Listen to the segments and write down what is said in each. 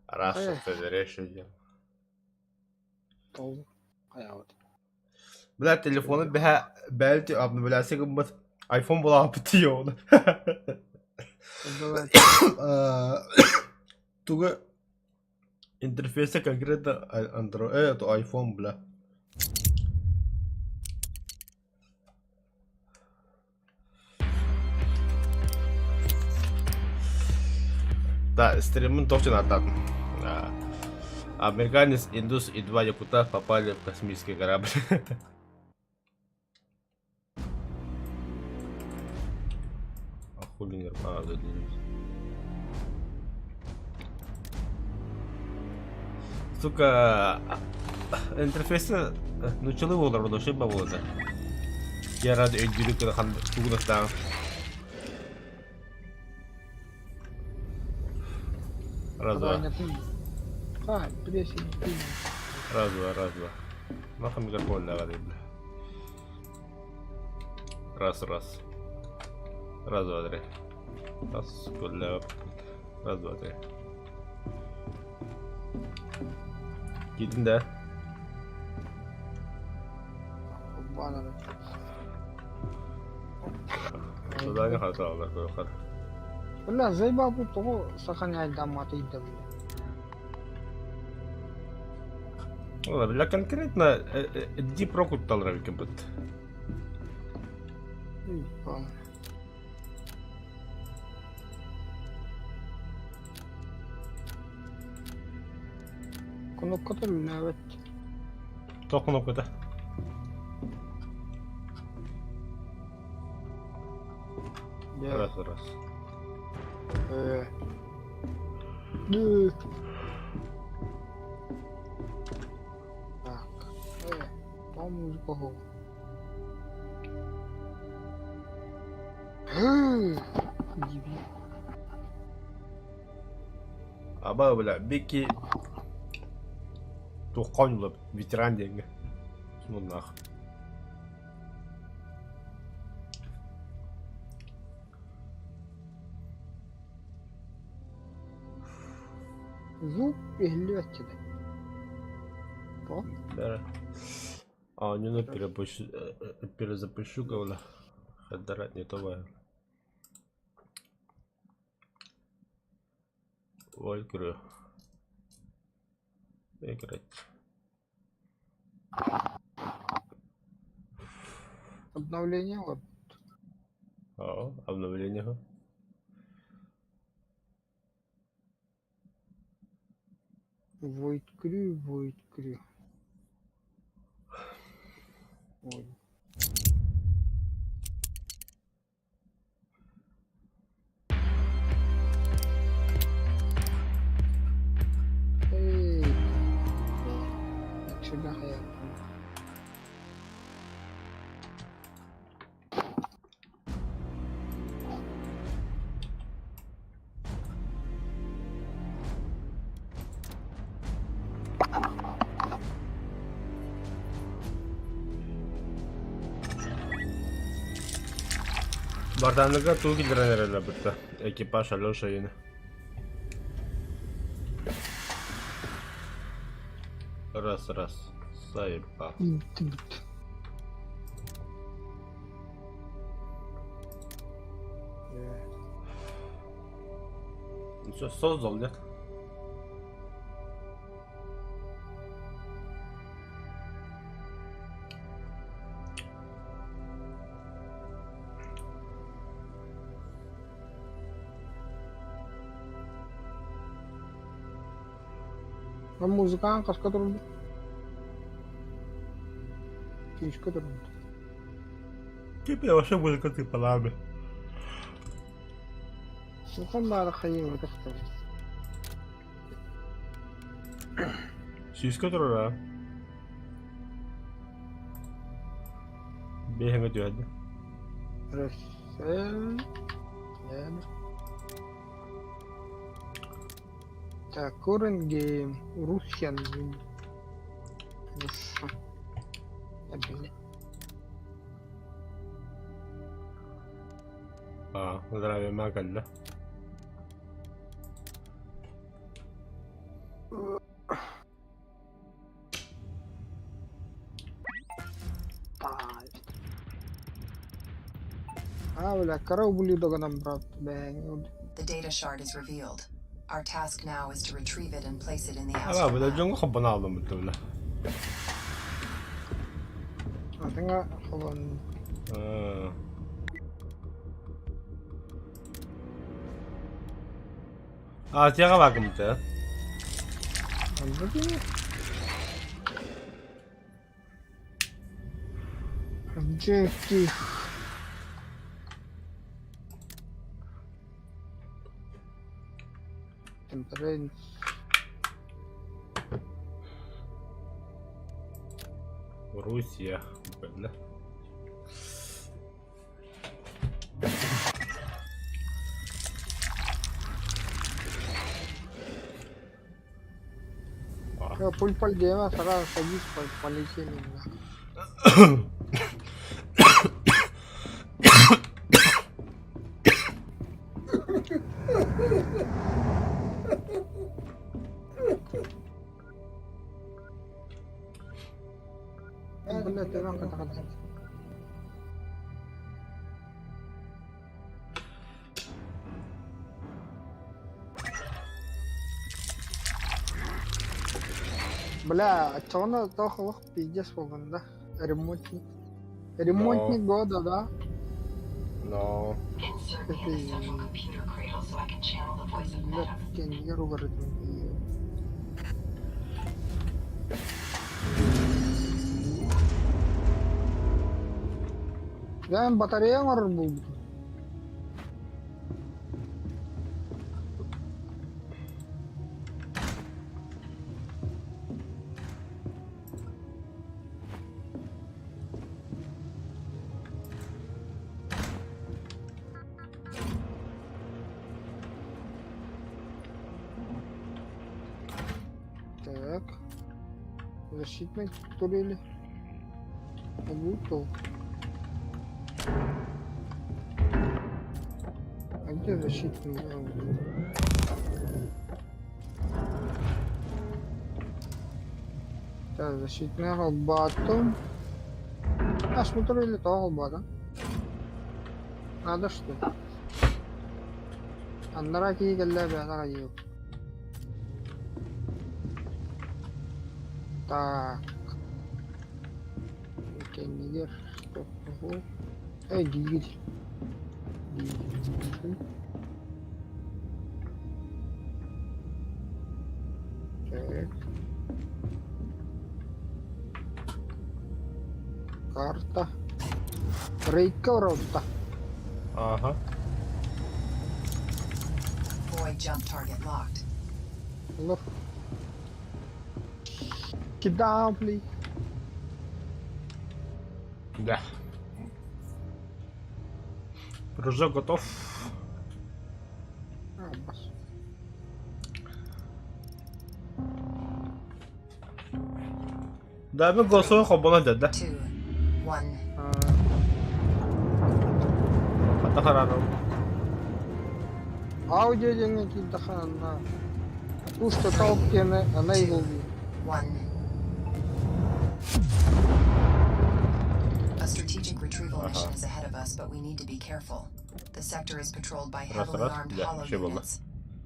Russia Federation диэн. Ол хайаабыт. Бля, телефону бэһэ бэлти обновляться гыммыт iPhone булааппыт тиийэ Тугу интерфейса конкретно Android, это iPhone, бля. Да, стримын точно атаатым. Американец, индус и два якута попали в космический корабль. А хули не а, Сука, интерфейсы нуччалыы буолар вообще буолла. Я рад өйдүүрү кырахан тугунастаан. Раз, два. Раз, два, раз, два. Нахуй микрофон давай, бля. Раз, раз. Раз, два, три. Раз, бля. Раз, два, три. Киирдин да? Задание хатаалар көрөхөр. Бля, заебал тоҕо саханяй дамматый да бля. Бля, конкретно Deep Rock утталар эбиккин быт. Кнопката үлэлээбэт. Туох кнопката? Раз, раз. Так. Тоҕо музыка оһуо? Аба бля, Бики туохха оонньуулар ветеран диэҥҥэ муннаах. Звук иһиллибэт да. Да. Оонньууну перепущу, перезапущу говно. Хаддарат не то Ой, көрө. Играть. Обновление вот. А, обновление. Void Crew, Void Crew. Ой. Эй, Сюда Бартаныга туу киллэрэн эрэллэр бытта. Экипаж Алеша иһин. Раз, раз. Сайба. Все, создал, нет? Музыкаан хаска турбут? Күүскэ турбут. Теперь вообще музыка тыпалаабы. Сухан баара хайыыбытах Сүүскэ турара. Биэһэҥэ түһэрдэ. Так, current game, Russian game. Аа, здравия кэллэ. А, бля, кыра ублюдогынан брат, бэйэҥ The data shard is revealed. Our task now is to retrieve it and place it in the Ала astral бля lab. дьоҥҥо хоббон аалламмыт бля. Атыҥа холон Азияҕа баагыммыта. Онно кини Objective. Temperance. Руссия. Бля. Пуль-паль диэмэ, сразу садись, полетели. Блядь, Бля, оччоҕуна туох олох пиздец буоллун да? Ремонтник. Ремонтник года, да? Но. Блядь, кэннигэр угарытын Дьэ, батарея оҥорор буолбутум. Так. Защитной турели. Облутал. А где защитный? Так, защитная голбату. А, смотрю, или то голбата. Надо что? Аннара киһи кэллэ бэйэтэ хайыы. Так. Кэннигэр Эй, двигатель. Двигатель. Так. Карта. Рейка рота. Ага. Void jump target locked. Look. Get down, please. Да. Прыжок готов. А, бас. Да, мен голосовой холбонон деді. Two, one. Хата харарым. Аудио диэҥҥэ киирдэххэ анна Push to talk диэни enable Two, one. A strategic retrieval mission is ahead of us, but we need to be careful. The sector is patrolled by heavily Раз, раз, armed да, hollow все было. units.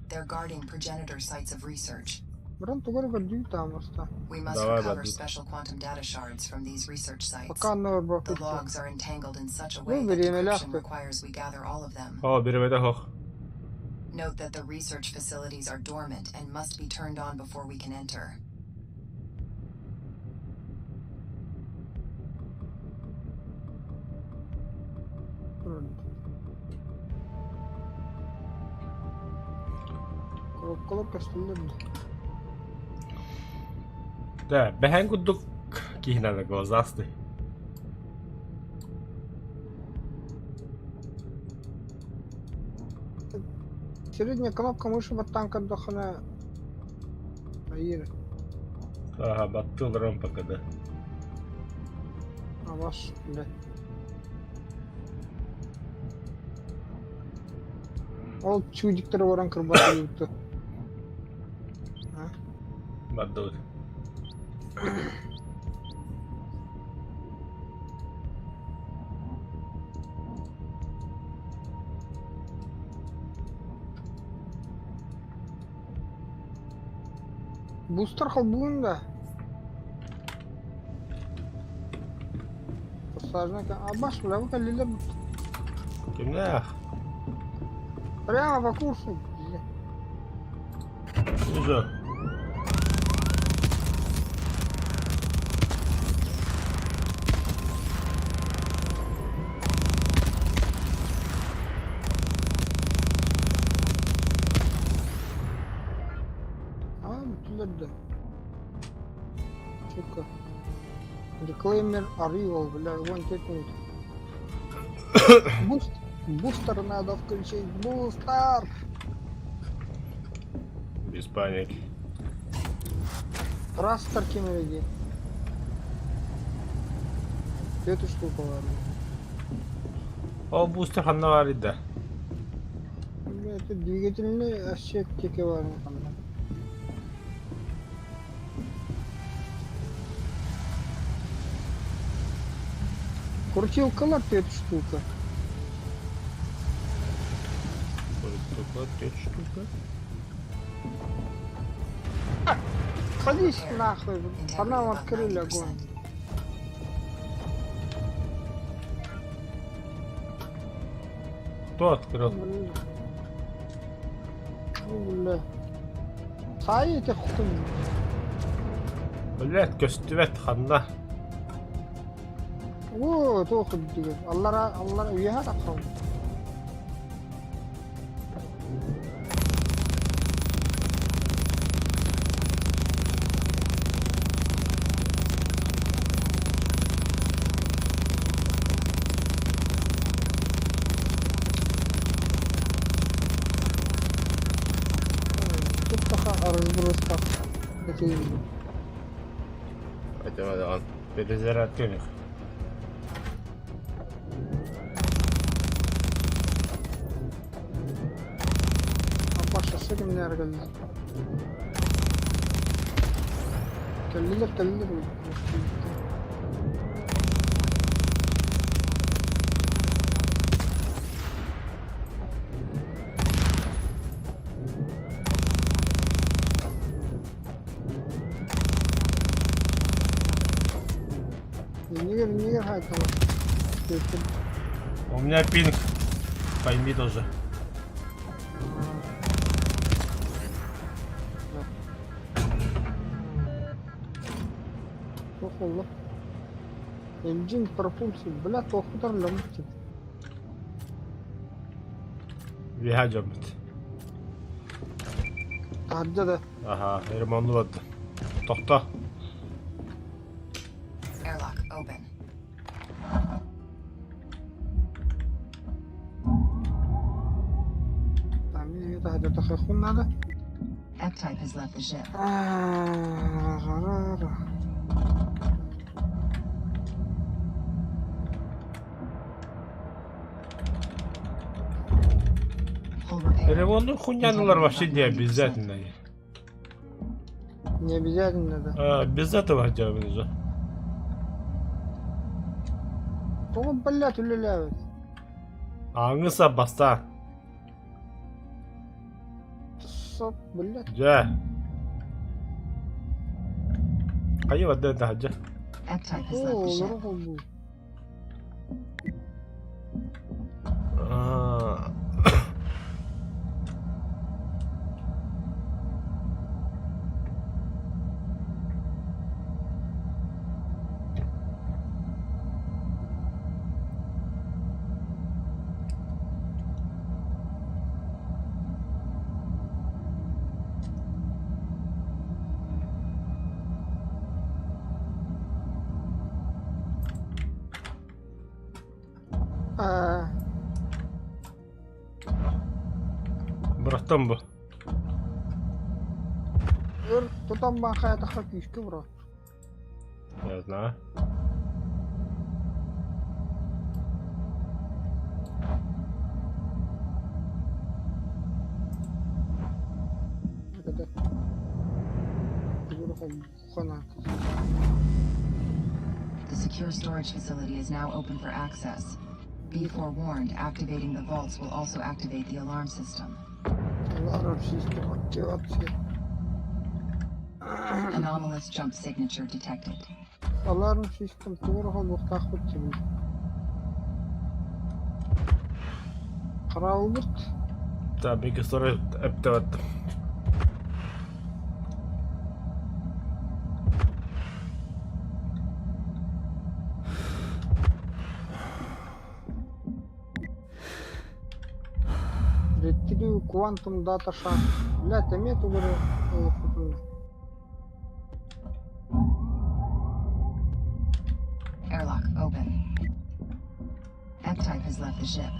They're guarding progenitor sites of research. Бран тугу эрэ көрдүү таамаста. We must Давай, recover Бадут. special quantum data shards from these research sites. Пока The барбаппыт. logs are entangled in such a Ну, way that время decryption ляхты. requires we gather all of them. О, биремede хох. Note that the research facilities are dormant and must be turned on before we can enter. Коробкалар көстөллөр Да, бэхэн курдук киһинэн глазастый. Средняя кнопка мыши баттаан көрдөххүнэ айыр Ага, баттыларым пока да. абас блядь. Ол чудиктары баран кырбатыйбыт. Бардыбыт. Бустар холбуун да. Пассажина Абаш, бля, вы кэллилэр. Кимнээх? Прямо по курсу. Бля. Уже. А, бүтүлэр да. Сука. Reclaimer arrival, бля, 1 минут. Буст, бустер надо включить, бустер! Без паники. Растер кемереги. Эту штуку ладно. Ол бустер ханна баар да? Бля, это двигательный отсек теке бар ханна. Крутилкалар эта штука. Крутилка, штука. Садись нахуй, по Integrity нам above открыли огонь. 90%. Кто открыл? Бля. Ну, бля. Сай эти хуй. Блядь, көстүбэт ханна. О, туох үрдүгэр. Аллара, аллара үөһэ тахсан. Тут разброс Такие. Хотя перезарядка у них. А Паша, с этим не организует. Кэллилэр, кэллилэр. Нигер, нигер, хай там. У меня пинг. Пойми тоже. Туох буолла? Engine propulsion, бля, туохпутар ломтик. Виха дьоммут. Таһырдьа да. Аха, ремонт барда. Тохто. Airlock open. Там мин таһырдьа тахыахпын наада. F-Type has left the ship. А-ра-ра-ра. Hull repaired. Ремонту хуйнялар вообще не обязательно. Не обязательно, да. А, без этого хотя бы уже. Тоҕо, блядь, үлэлээбит. Аңыса баста. Соп, блядь. Дьэ. Хайа барда таһырдьа. F-Type has О, left the ship. олору холбуу. А, А, Бырахтым бу. өр тутан баахай тахха күүскэ бро. Я знаю. Это. The secure storage facility is now open for access. Be forewarned, activating the vaults will also activate the alarm system. Alarm system активация. Anomalous jump signature detected. Alarm system тугу холбуохтаахпыт сибил. Хараалбыт. Да, бик история эптебет. Retrieve quantum data shard. Блядь, эмиэ тугу эрэ ылыппытым. Airlock open. F-type has left the ship.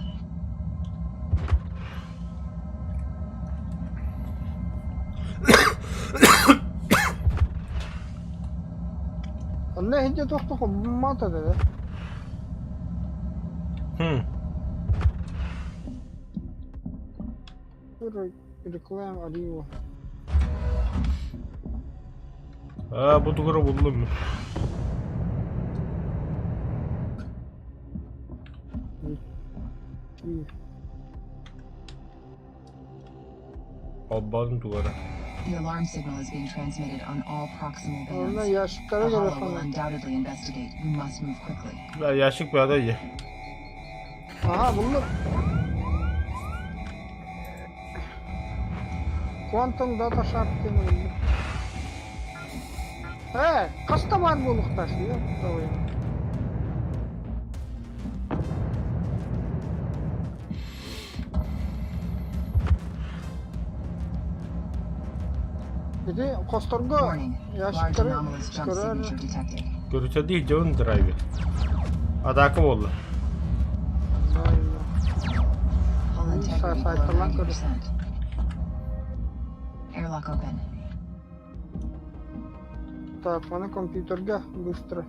Онно иһирдьэ туох хоммата да. Реклама Арио. Аа, бу тугу эрэ буллум. Холбоотун тугу эрэ. The alarm signal is being transmitted on all proximal Онно bands. ящиктары The Hollow will көрөххүнэ. undoubtedly investigate. You must move quickly. Да, ящик баада дии. Аха, буллум. Quantum Data Shard диэни буллум. Ээ, хаста баар буолуохтаах твою. Ити хосторго Warning. Large ящиктары anomalous jump көрөр signature detected. Көрүтэлии дьон драйвер. Атака буолла. Hull integrity below Сайталаан көрөр. 90%. Airlock open. Так, маны компьютерга быстро.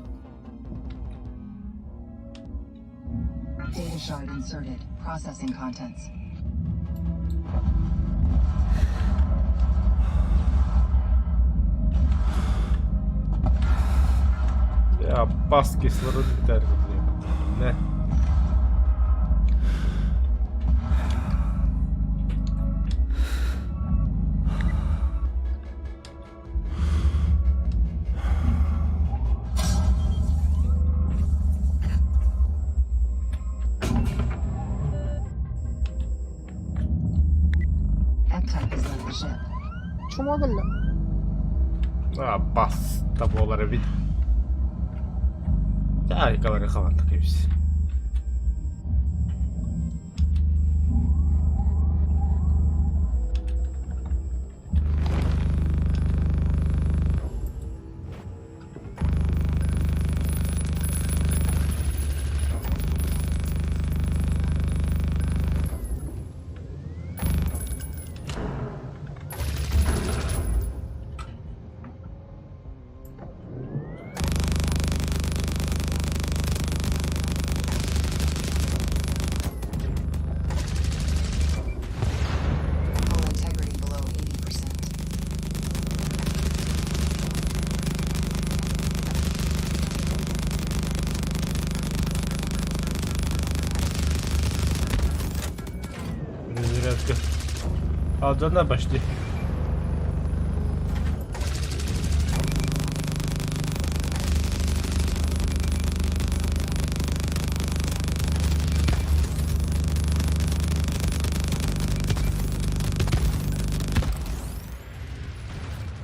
Data shard inserted. Processing contents. Я бас кислород бүтэр Не. F-type has left the ship. Чума кэллэ. А, бас да буолар эбит. Айкалары хавантык эбис. Hull integrity below 80%. Перезарядка. Алдьанна почти.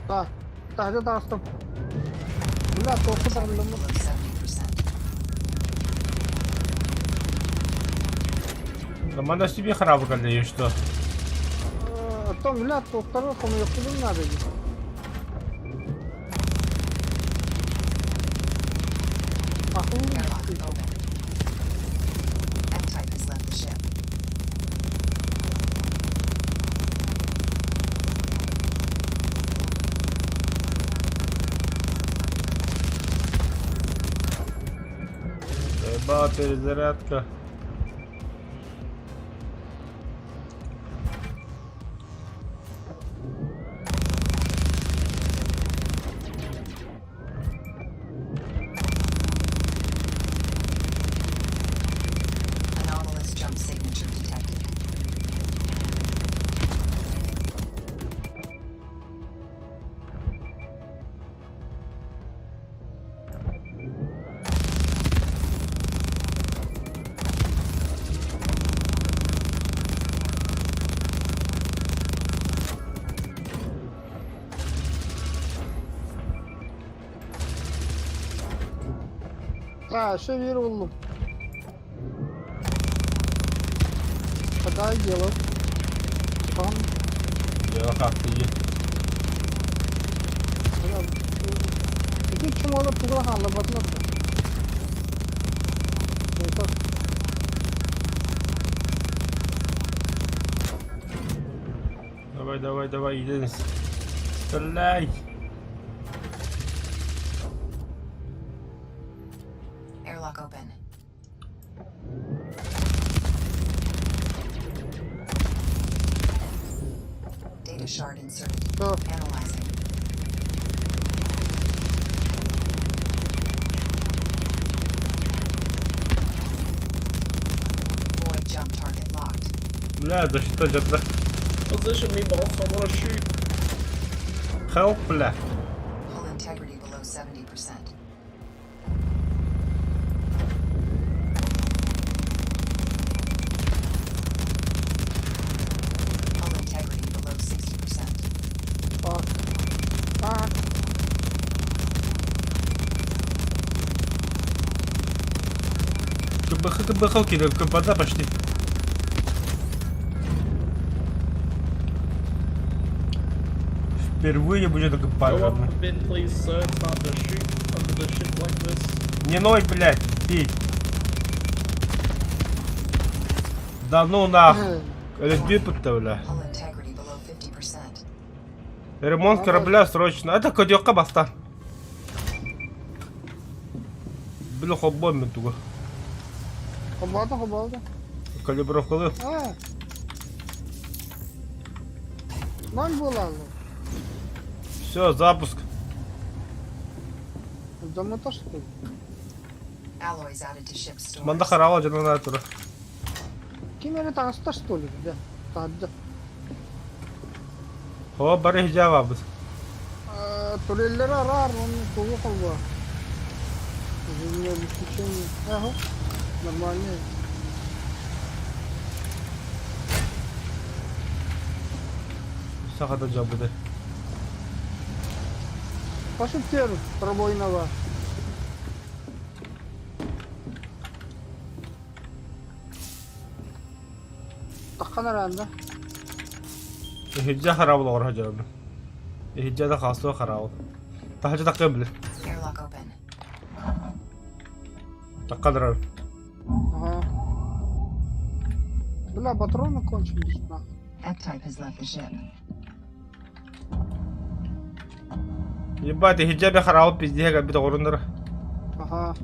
Да, таһырдьа таҕыстым. Бля, туохха Integrity таҕыллым. below 70%. Команда себе храбро и что? Оттон бля, туохтары хомуйуохпутун наада дии. Airlock open. F-type has left the ship. Еба, перезарядка. А, все биир буллум. Когда дело? Там. Дело хахтыйы. Ити чумолар тугура хаалларбатылар да. Это Давай, давай, давай, иди. Стреляй! Airlock open. Data shard inserted. Все. Analyzing. Void jump target locked. Бля, защита дьадла. Position me, boss. I wanna shoot. Help, бля. Hull integrity below 70%. Hull integrity below 60%. Так. Так. КБХ, КБХ, кида, КБД почти. Впервые будет такой Go up пожарный. the vent, please, sir. It's hard to shoot under the ship like this. Не ной, блядь, пей. Да ну нахуй. Это бля. Hull integrity below 50%. Ремонт корабля срочно. Это кодёка баста. Бля, хоббой мен туга. Хобода, хобода. Калибровкалы. А. Ноль было. Все, запуск. Замото что ли? Alloys added to ship stores. Манда харава жанана тура. Ким эрэ таҥаста что ли? Да. Таһырдьа. Хо бары хижабабыт. Туреллери араар, уонна тугу холбоо. Жизнеобеспечение. Ага. Нормально. Сахата жабыды. Пошутер пробойного. Таххан эрэ Иһирдьэ хараабыл оҕоро сылдьабын. Иһирдьэ да хаалсыа хараабыл. Таһырдьа таххыан билэр. Airlock open. Таххан эрэр. Ага. Бля, патроны кончились, нахуй. F-type has left the ship. Ебать, иһирдьэ эмиэ хараабыл пиздиһэ кэлбит оҕоруннара. Ага.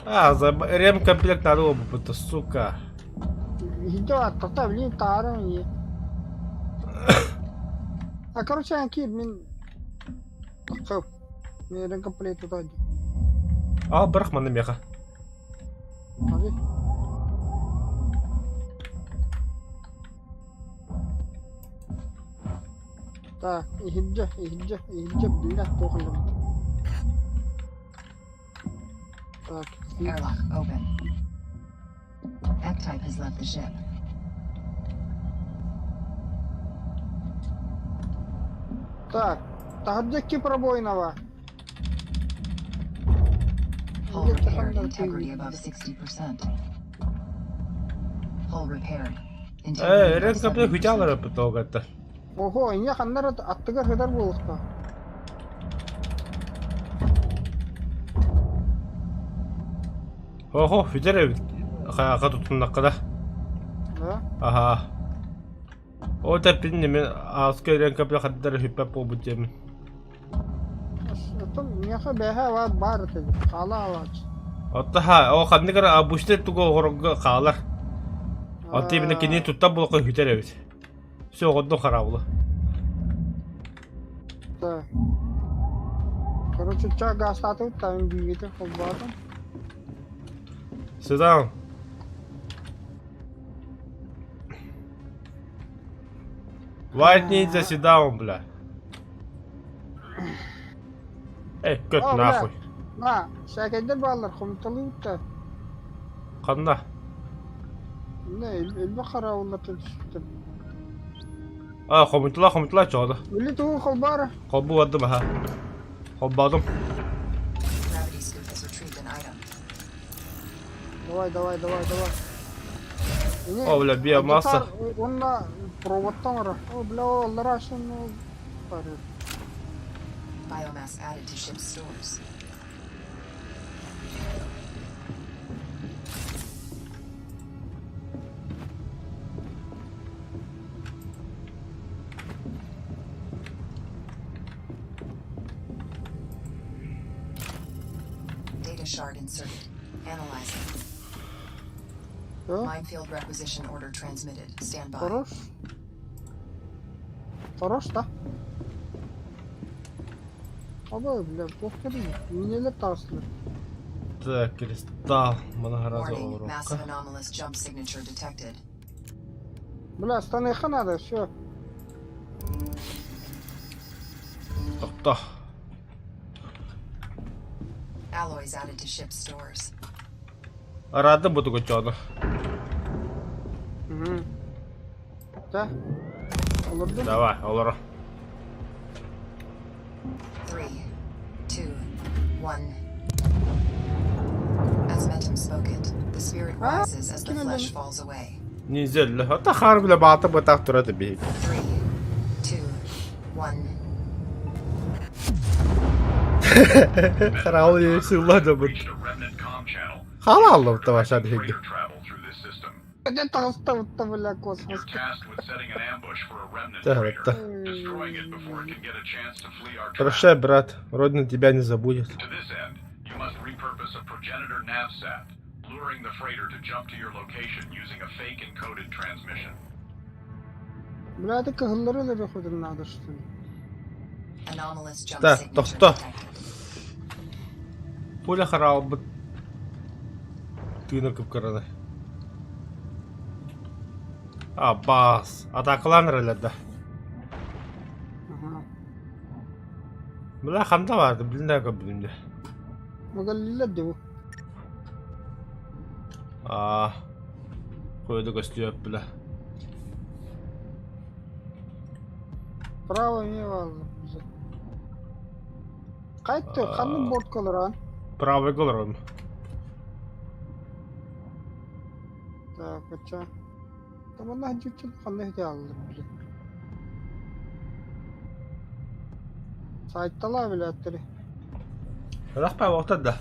А, за ремкомплект надо было, сука. Иһирдьэ тота блин таарын и. А короче, киир мин таххав. Мен ремкомплект тутаа дии. Ал бырах манна миэхэ. Али. Так, иһирдьэ, иһирдьэ, иһирдьэ, бля, туох ыллыбыт. Так, Airlock open. F-type has left the ship. Так, таһырдьа икки пробойного. Hull repaired. Integrity above 60%. Hull repaired. Э, Integrity above ремкомплект 70%. хүчаалара бытоогатта. Ого, иньэ ханна эрэ аттыгар сытар буолуохтаах. Охо, хүтэр эбит. Хайаха тутуннахха да. Да? Аха. Ол тэппин мен ааска ремкомплект хаддар хүппэп буолбут диэмин. Оттон миэхэ бэһэ баар баар этэ хаала алаач. Оттаха, о ханнык эрэ обычный тугу оҕорорго хаалар. Оттон именно кини туттар буолуохха хүтэр эбит. Все оҕордун хараабыла. Да. Короче, ча гаастаатыбыт да мин двигатель холбоотум. Сюда. White Ninja sit down, бля. Эй, көт О, бля. нахуй. На, сээкэйдэр бааллар, хомуталыыбыт да. Ханна? Не, элбэх хараабыллартан түспүтүм. А, хомуйтулаа, хомуйтулаа чоҕоду. Били тугу холборо? Холбуу бардым аха. Холбоодум. Gravity scoop has retrieved an item. Давай, давай, давай, давай. Ini О, бля, биомасса. Уонна проводтан ора. О, бля, оллара шуну барыр. Biomass added to ship's stores. Data shard inserted. Analyzing. Все, Minefield requisition order transmitted. Stand by. хорош. Хорош, да? Аба, бля, плохо Минелер таҕыстылар. Так, кристалл. Многоразовая Warning, рука. massive anomalous jump signature detected. Бля, станыха надо, все. Тохто. Alloys added to ship's stores. Араадым бу тугу чоону. Угу. Да. Олордум. Давай, олоро. 3, 2, 1. As Mentum spoke it, the spirit rises as the flesh falls away. Низелле. Ата хаар бля баата бытаах тура биһик. 3, 2, 1. Хараал сылла да бут. Reached a remnant comm channel. Халаалла таваша биһик. Freighter travel through this system. Где таҕыста бутта, бля, космос. You're tasked with setting an ambush for a remnant Да, freighter, да. destroying it before it can get a chance to flee our trap. Прощай, брат. Родина тебя не забудет. To this end, you must repurpose a progenitor navsat, luring the freighter to jump to your location using a fake encoded transmission. Бля, это кыһыллары да выходим надо, что ли? Anomalous jump Так, signature тохто. detected. Пуля хараал бут. Тыына кыпкараны. А, бас. Атакалан да. Ага. Бля, ханда барды, билинэ билимде. Мөгаллилер дии. А. Койду көстүөп бля. Право эмиэ бааллар bize. Кайтты, ханнык борткалар Правый голором. Так, ача. Таманна дьүччүн ханнык диаллар bize. Сайттала билээттери. Рахпай вақтар да.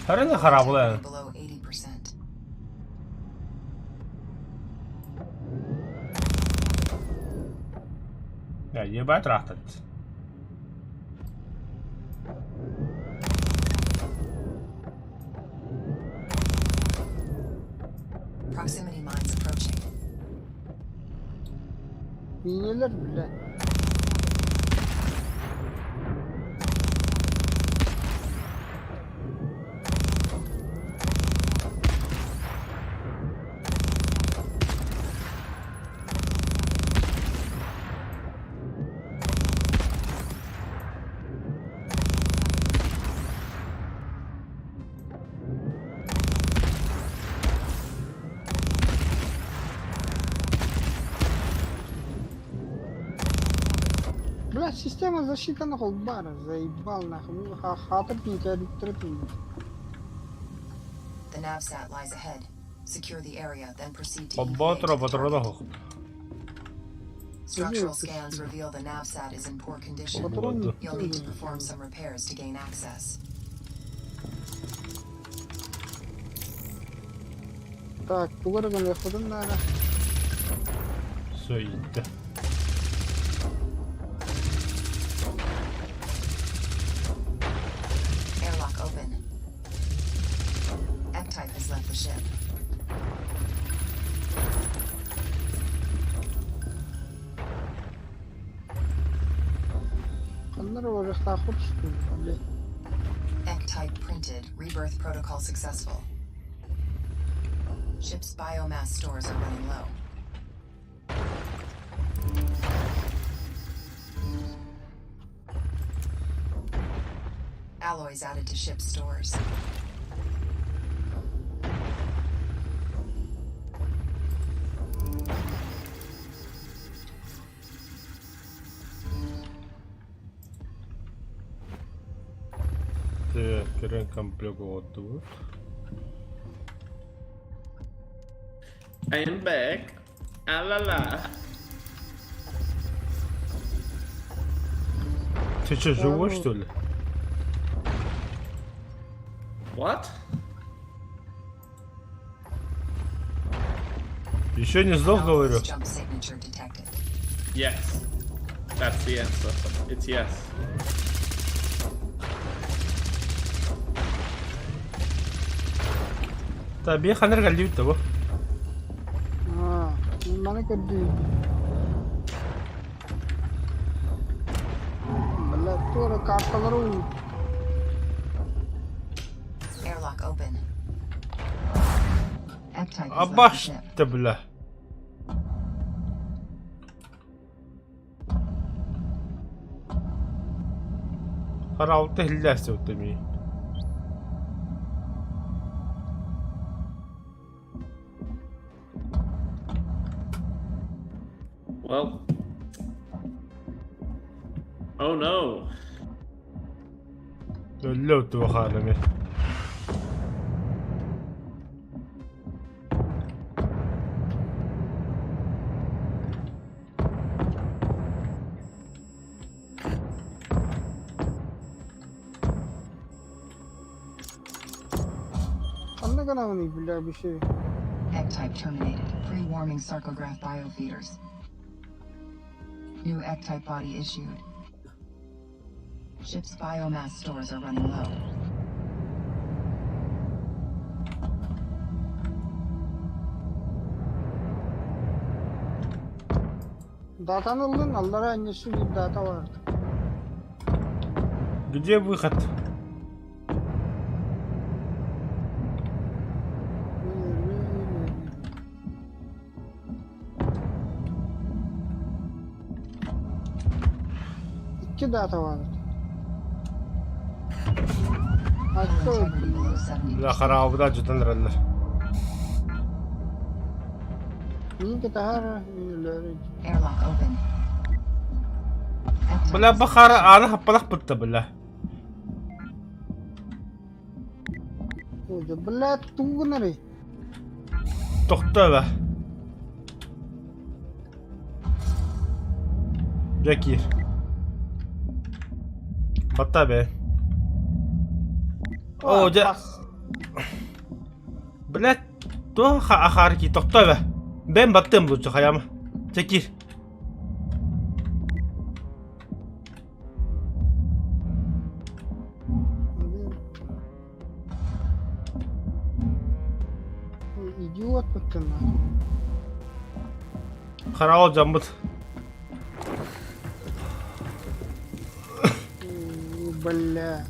Харына харабыла. Integrity below 80%. Я ебать рахтат. Proximity mines approaching. Миинелер бля. Бля, система защиты нахуй бара, заебал нахуй. Хатыр пинкер. The navsat lies ahead. Secure the area, then proceed to Холбоо EVA to the патрона target. хох. Structural scans reveal the navsat is in poor condition. Патрон You'll need to perform some repairs to gain access. Так, тугар гына ходым надо. Все, иди. Airlock open. Ectype has left the ship. Ханнар барыхтаахпыт бля. Ectype printed. Rebirth protocol successful. Ship's biomass stores are running low. Alloys added to ship stores. Так, көрөн комплект оҕордубут. I am back. А ла ла. Ты что, живой, что ли? What? Еще не сдох, говорю. Anomalous jump signature detected. Yes. That's the answer. It's yes. Та бие ханар галлибит да бу. Аа, маны көрдүү. Бля, туора карталары уу. Airlock open. F-type has left the Абаш ship. ты, бля. Хараалта хиллээсэ үтэмии. Well. Oh no. Өллө үтү хаалами. Ханна гынабыный, бля, биши. F-type terminated. Pre-warming sarcograph biofeeders. New F-type body issued. Ship's biomass stores are running low. Датаны ыллын, аллара аннесі bir дата бар. Где выход? Икки дата бар. Hull Açtı. integrity below 70%. Бля, хараабыда жутан раллар. Минки тахар үйлері. Airlock open. F-type Бля, has бу left the хара ship. ааны хаппалах бытта, бля. Бля, тугунары. Тохто ба. Жакир. Батта бе. О, дьэ. Бля, туох ахаар ки тохто ба. Бэн баттым лучше хаяма. Жакир. Идиот быттын. Хараал жамбыт. Бля.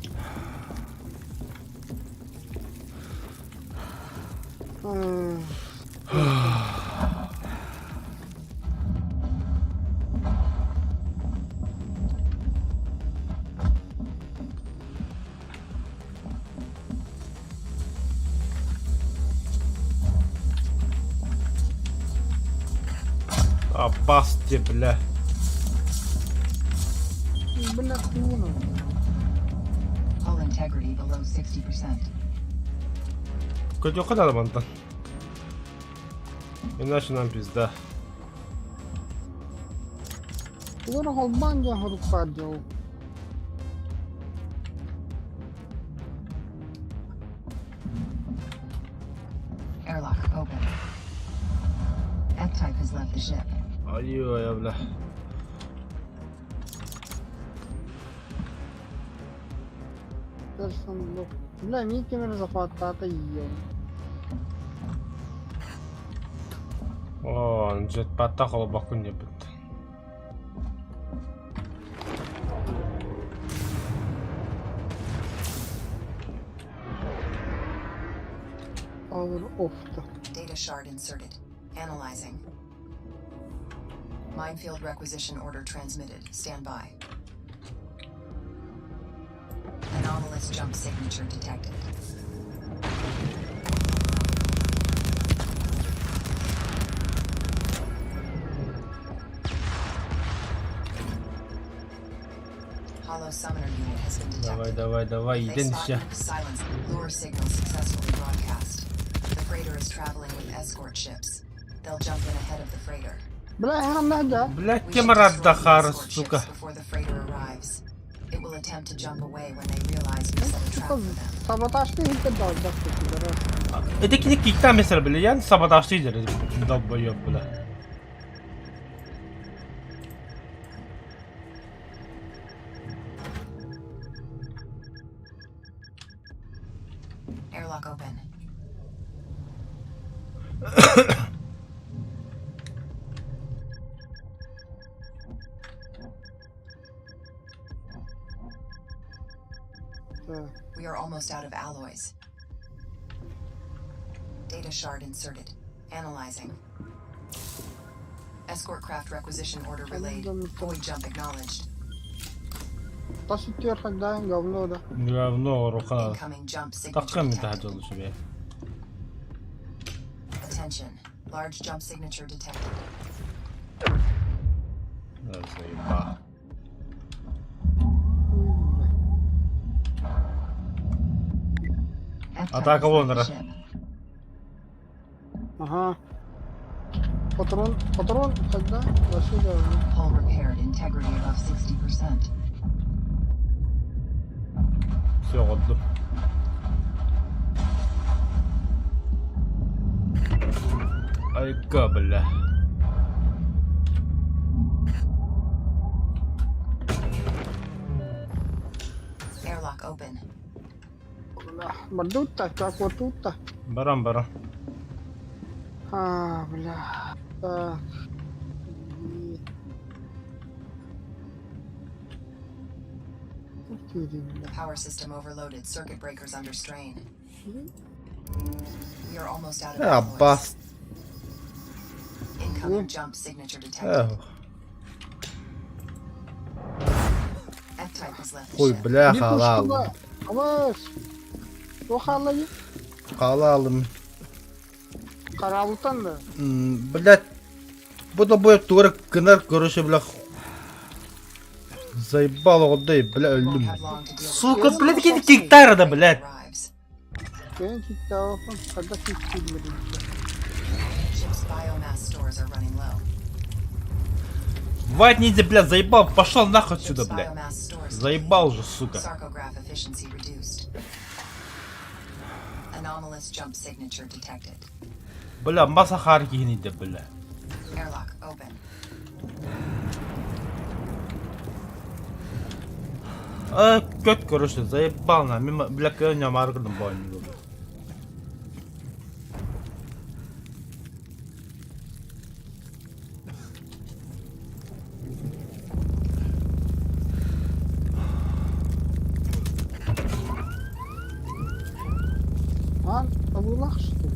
М, Абасте, бля. Бля, тугуна. Hull integrity below 60%. Көтөккө да мантан. Иначе нам пизда. Тугуна холбан жа хорук бар жол. Airlock open. F-type has left the ship. Айой, бля. Персон лох. Бля, мин кемер захваттата ее. О, джетпатта холбакун деп бит. Power off. Data shard inserted. Analyzing. Minefield requisition order transmitted. Stand by. Anomalous jump signature detected. Hollow summoner unit has been Давай, detected. давай, давай, If they иитэн spot исчэ. you, silence. Lure signal successfully broadcast. The freighter is traveling with escort ships. They'll jump in ahead of the freighter. Бля, ханна Блядь, We кем should destroy the Раддахар, escort сука. ships before the freighter arrives. It will attempt to jump away when they realize we set a trap Сука, for them. саботажный выпадал, да, что пидорас. Это кини киктаа месер, бля, я саботажты дер, долбоёб, бля. Airlock open. Так. We are almost out of alloys. Data shard inserted. Analyzing. Escort craft requisition order relayed. Void jump acknowledged. Тас үттүөр хагдаан говно да. Говно рука. Incoming jump signature Таккан detected. таһа себе. Attention. Large jump signature detected. Заеба. Ой, бля. F-type Атака has left the Лондона. ship. Ага. Патрон, патрон, когда? Вообще говно. Hull repaired. Integrity above 60%. Все, отдым. Айка, бля. Airlock open. Бля, Мордут-то, как вот тут-то. Барам, барам. А, бля. Так. И- Ух ты, бля. Power system overloaded. Circuit breakers under strain. We are almost out of А, alloys. бас. Incoming jump signature detected. Эх, F-type has left the Хуй, ship. бля, Не хаала алдым. пушкала. Абас. Охалайы. Хаала алдым. Карабылтан да. Блядь. Бу да бу тугар гынар короче, бля. Заебал оҕондой, бля, Won't өлдүм. have long to deal with Сука, this блядь, before какие the гектары, да, freighter блядь. arrives. Кэн киттаопын, когда киттилмедин. Ship's biomass stores are running low. Вайт ниндзя, блядь, заебал, пошел нахуй отсюда, Ship's блядь. biomass stores Заебал уже, сука. Sarcograph efficiency reduced. Anomalous jump signature detected. Бля, маса харки ниндзя, бля. Airlock open. А, көт, короче, заебал на, мимо, бля, көнө маргыдым бойын. Ан, абылах что ли?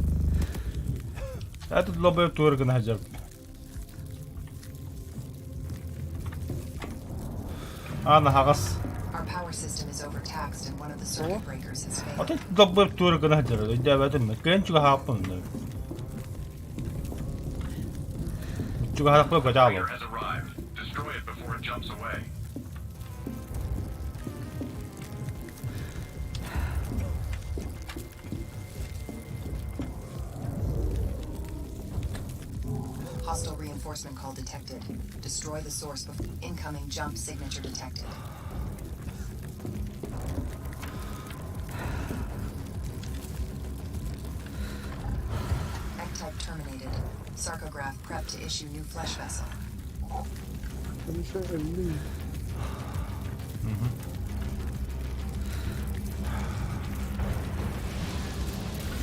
Этот лобы турган хажар. Ана хагас. Our power system is overtaxed and one of the circuit breakers has failed. Ата лобы турган хажар. Өйдөбөтүм. Көн чуга хаппын. Чуга хаппы Freighter көтө has arrived. Destroy it before it jumps away. Hostile reinforcement call detected. Destroy the source before incoming jump signature detected. Ectype terminated. Sarcograph prepped to issue new flesh vessel. Короче, өлдүм.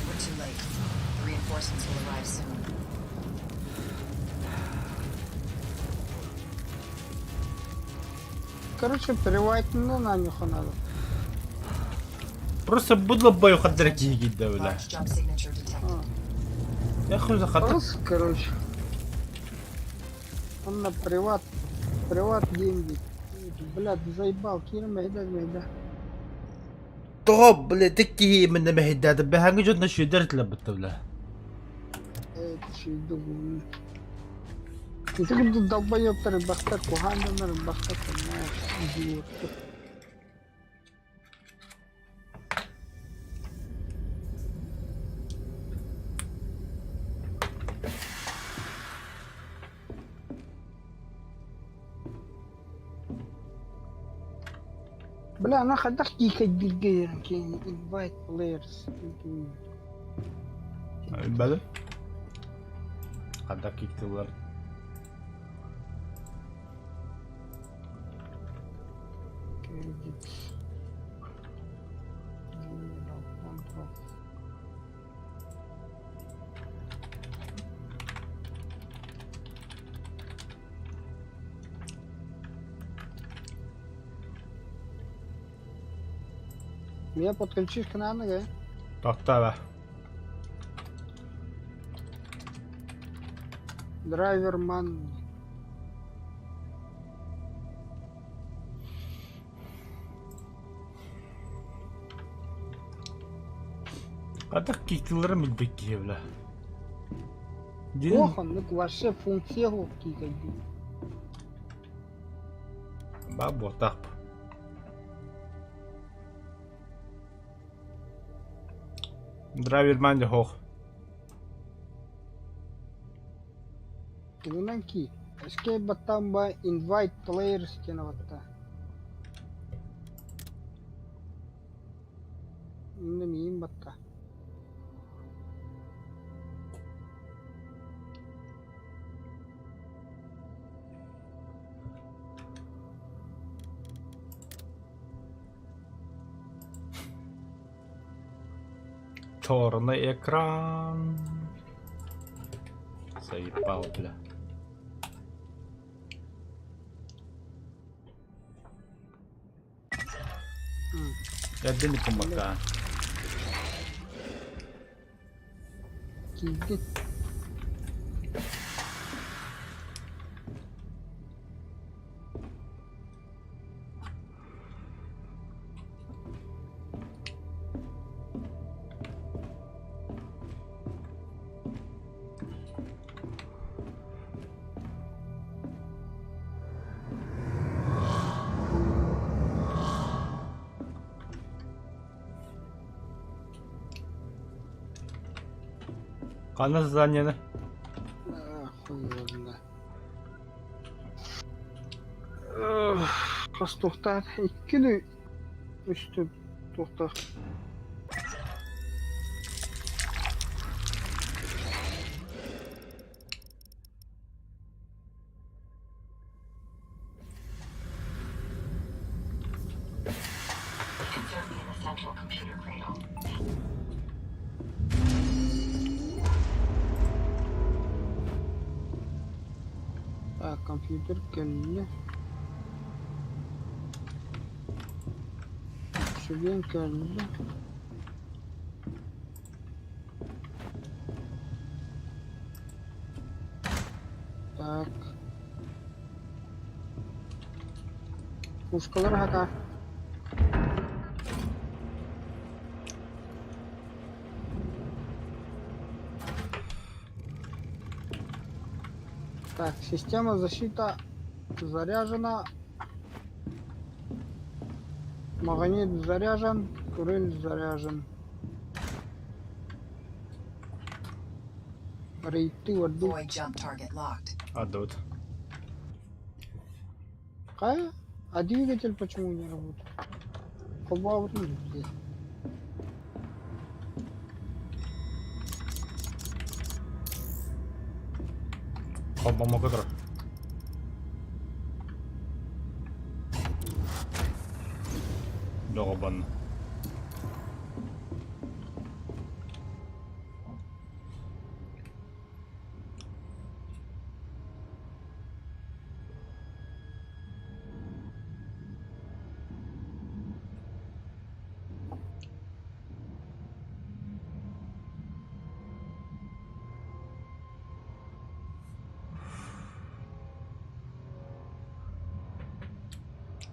We're too late. The reinforcements will arrive soon. Короче, перевайтны на них надо. Просто будло бою хаддар киги да, бля. Large jump signature detected. Я хуй за хатар. Просто, короче. Он на приват, приват деньги. Блядь, заебал, кирме, да, да. Тоҕо, бля, ити киһи именно мэһэйдээтэ бэһээҥҥи дьонно сүөдэр этилэр бытта, бля. Сүүйдүгүн. Ити курдук долбоебтар элбэхтэр, куһаан дьоннор элбэхтэр, понимаешь, идиоттар. Бля, она хайдах киикэйдииргэ invite players. Билбэтим. Хайдах кииктилэр. Credits. Control. Меня подключишь к нанога? Тохтоо. Драйверман. Хайдах кииктилэрин билбэт киһи бля. Дин Ох, оннук вообще функция суох киикэйдии. Баа буотаах. Драйверман дьэ суох. Тугунан ки? Escape баттаан ба invite players диэн батта. Инна миин батта. Черный экран. Заебал, бля. Эрдэ помакка. Киирдин. Ханна заданиены? Хуй его знает. Хас туохтаах иккини үстү туохтаах Insert me in the central computer cradle. Так, компьютер кэллэ. Сүгэн кэллэ. Так. Пушкалар хака. Так, система защита заряжена. Магнит заряжен, турель заряжен. Рейты орду. Void jump target locked. Отдают. Какая? А двигатель почему не работает? Холбовый здесь. Холбомоко турар. Доҕобон.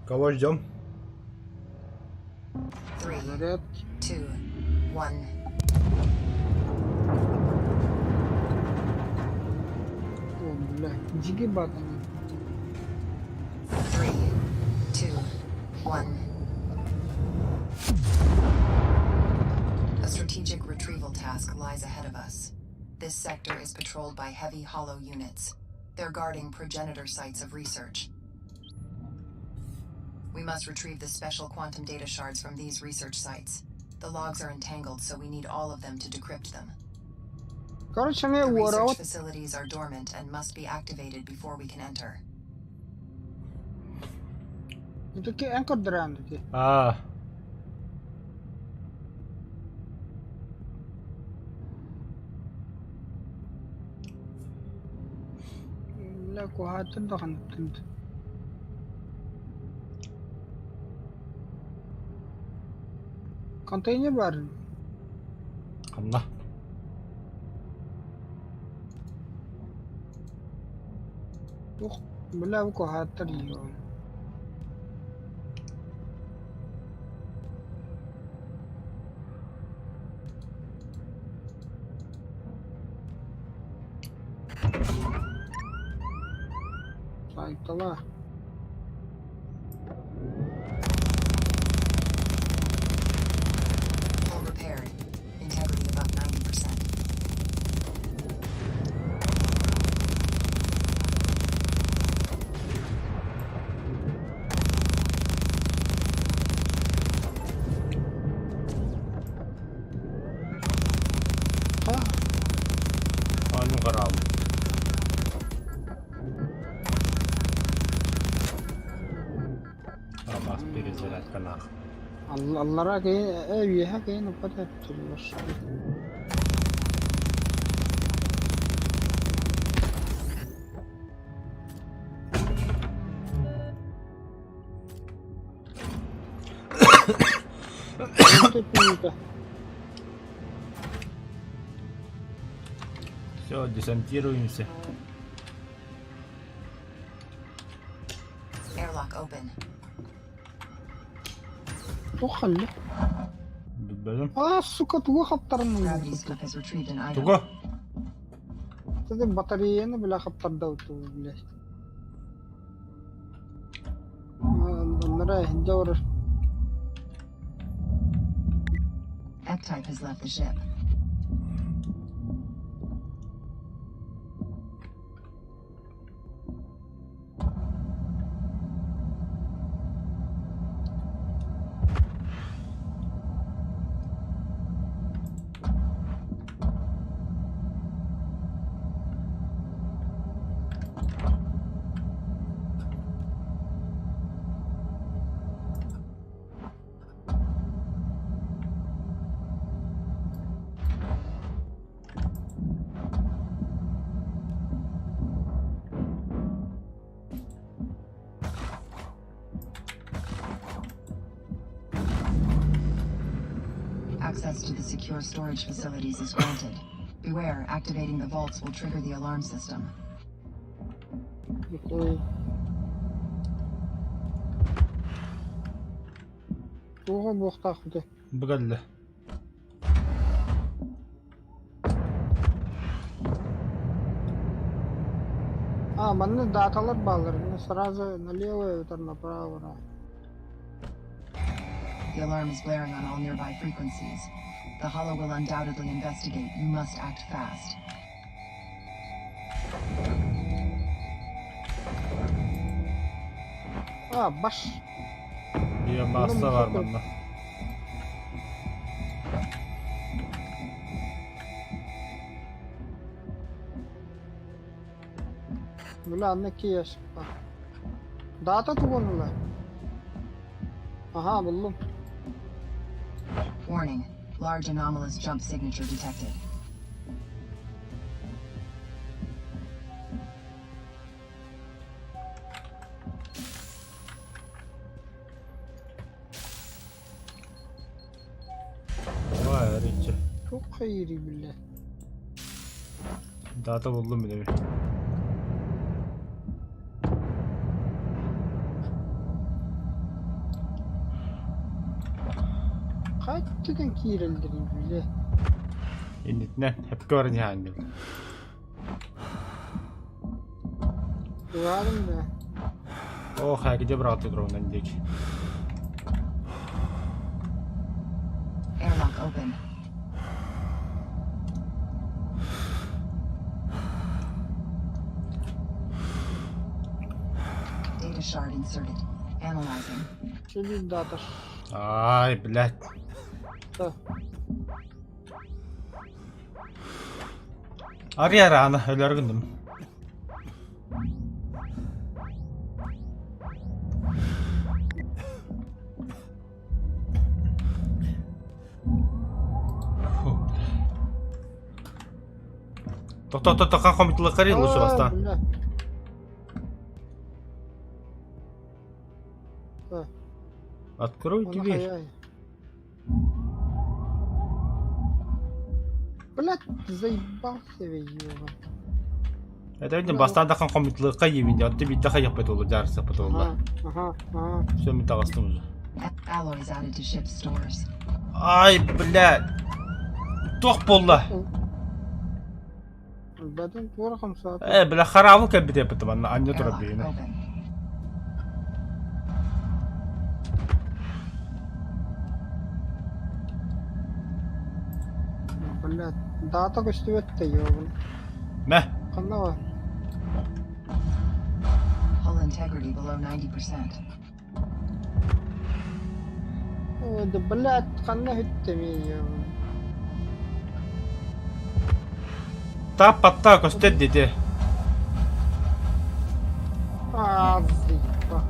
Кого ждем? Three, Зарядки. 2, 1. О, бля, дикий батон. 3, 2, 1. A strategic retrieval task lies ahead of us. This sector is patrolled by heavy hollow units. They're guarding progenitor sites of research. We must retrieve the special quantum data shards from these research sites. The logs are entangled, so we need all of them to decrypt them. Короче, мне The research уорот. facilities are dormant and must be activated before we can enter. Такие энкор дран такие. Аа. Бля, куһааттан даҕаны тыынт. Контейнер бар. Ханна. Ух, бля, бу куһааттар иһиэ. Сайтала. Hull repaired. Integrity above 90%. Ха, Аанын хараабыт. Абаас перезарядкалаах. Аллара киһи үөһэ киһи уппат эптилэр. Все, десантируемся. Airlock open. Туох ханна? Билбэтим. А, сука, тугу хаптарынның Gravity scoop has retrieved an item. Тугу? Тады батареяны бля хаптарда блядь. Нара, дьор. F-type has left the ship. Access to the secure storage facilities is granted. Beware, activating the vaults will trigger the alarm system. Окей. Туга буохтаах бute. Бу кэллэ. А, манна даталар бааллар. Ну, сразу налево это направо. The alarm is blaring on all nearby frequencies. The Hollow will undoubtedly investigate. You must act fast. А, баш. Биомасса баар манна. Бля, анна киэс. Дата тугунула. Ага, буллум. Warning, large anomalous jump signature detected. Vay эриччэ. Туох хайыырый бля. Дата буллум билэбин. Хайа өттүтэн киирэллэрий бile? Иннитинэн хепке баран иһаанньыл. Туһаным да. О, хайа где брат дронан диэки. Airlock open. Data shard inserted. Analyzing. Чөлүн дата. Ай, блядь. Да. Арый араана өлөр гынным. Фу. Тохто, тохто, хомутулаххар лучше бастаан. Бля. Да. Открой Оны дверь. хайай. Блядь, заебался ёба. Это видно, бастаан дахан хомутулахха иебин, отты биитэ хайахпыт олу, дьаарсаппыт олла. Ага. Все, мин таҕыстым уже. Alloys added to ship's stores. Ай, блядь. Туох буолла? Бәдін тура хамсаат. Э, бля, хараабыл кэлбит эппитим, анна анньа турар Airlock биһини. open. Блядь, дата көстүбэт ёбун. Мэ, Ханна бар? Hull integrity below 90%. О, да блядь, ханна хүттеми ёбун. тап патта көстөр диэти. А, заеба.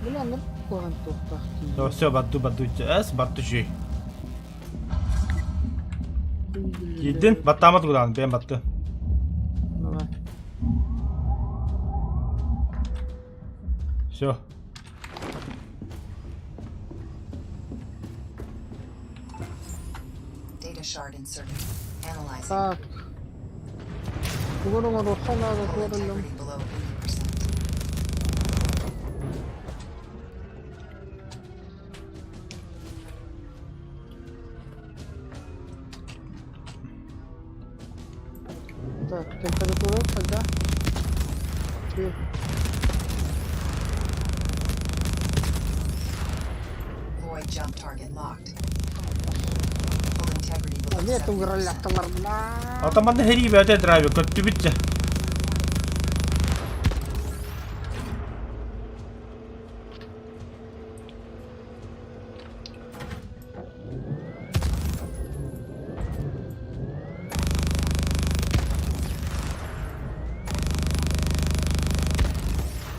Бля, ну кухан тухтахти. Все, батту, батту, эс, батту жүй. Киирдин, баттаамат гудаан, бэйэм батты. Давай. Все. Data shard inserted. Analyzing. Так. Тугуру руха надо Hull туоралым. integrity below 80%. Так, температура когда? Три. Void jump target locked. Hull integrity below Эмиэ 70%. тугураллахталар бля. Атаманна хэрии бэйэтэ драйвер көттүбүт дьэ.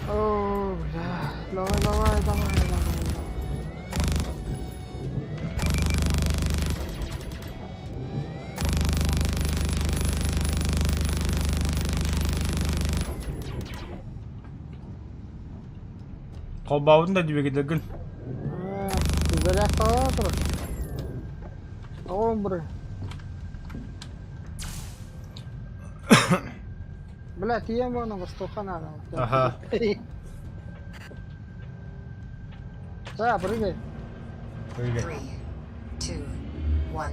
О, бля. Давай, давай, давай, давай. давай. Холбообутун да двигателгин. А, Зарядка Омбры. Бля, тием вон востока надо. Ага. Да, прыгай. Прыгай. 3, 2, 1.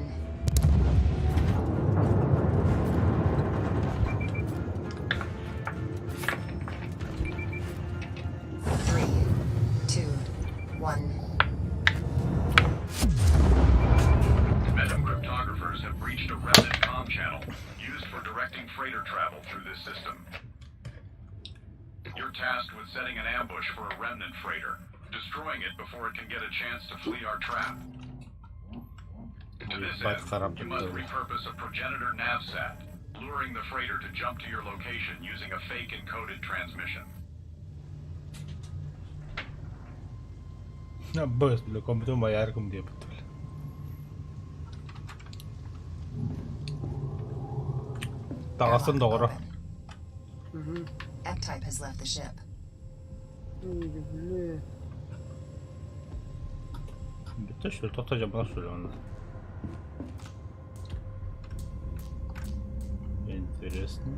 Three, two, one. Venom cryptographers have breached a remnant comm channel used for directing freighter travel through this system. You're tasked with setting an ambush for a remnant freighter, destroying it before it can get a chance to flee our trap. To this Ебать, end, корабль you must был. repurpose a progenitor navsat, luring the freighter to jump to your location using a fake encoded transmission. Быс, бля, компьютер моярком диэбит бля. Таҕасын Airlock доҕоро. open. F-type has left the ship. Ой, бля. Бүттэ что, тоқта жабына что ли он? Интересно.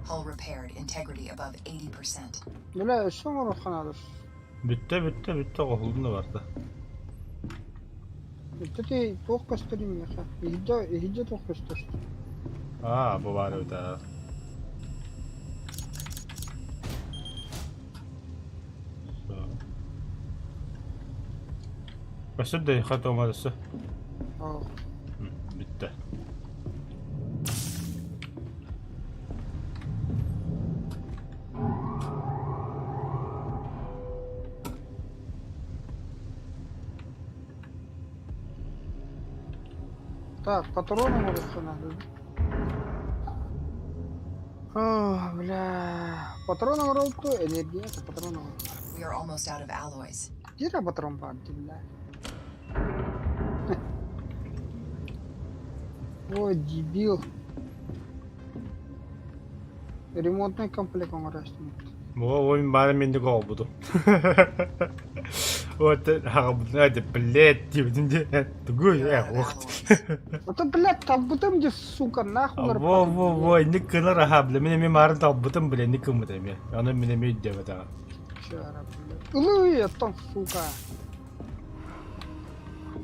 Hull repaired. Integrity above 80%. Бля, что оҥоруохха надо? Бүттэ, бүттэ, бүттэ, оҕоһулун да барда. Ити туох көстөрүй миэхэ? Иһирдьэ, иһирдьэ туох көстөр? Аа, бу баар эбит аа. Өссө да хатыма өссө. Оо. Бүттэ. Так, патроны оҥоруохха наада. О, бля. Патрон оҥоролту, энергия патрон оҥоролту. We are almost out of alloys. Где патрон баар дии, бля? Ой, дебил. Ремонтный комплект оҥоростум. О, мин баара миндик оҕолбутум. Вот, хаҕабытын блядь, диэбитим дии. Тугу э, уохт. Это, блядь, талбытым дии, сука, нахуй. Во, во, во, инник кынар аха, бля, мин эмиэ маарын талбытым, бля, инник кыммыт эмиэ. Аны мин эмиэ өйдөөбөтөҕө. Ылыы, оттон, сука.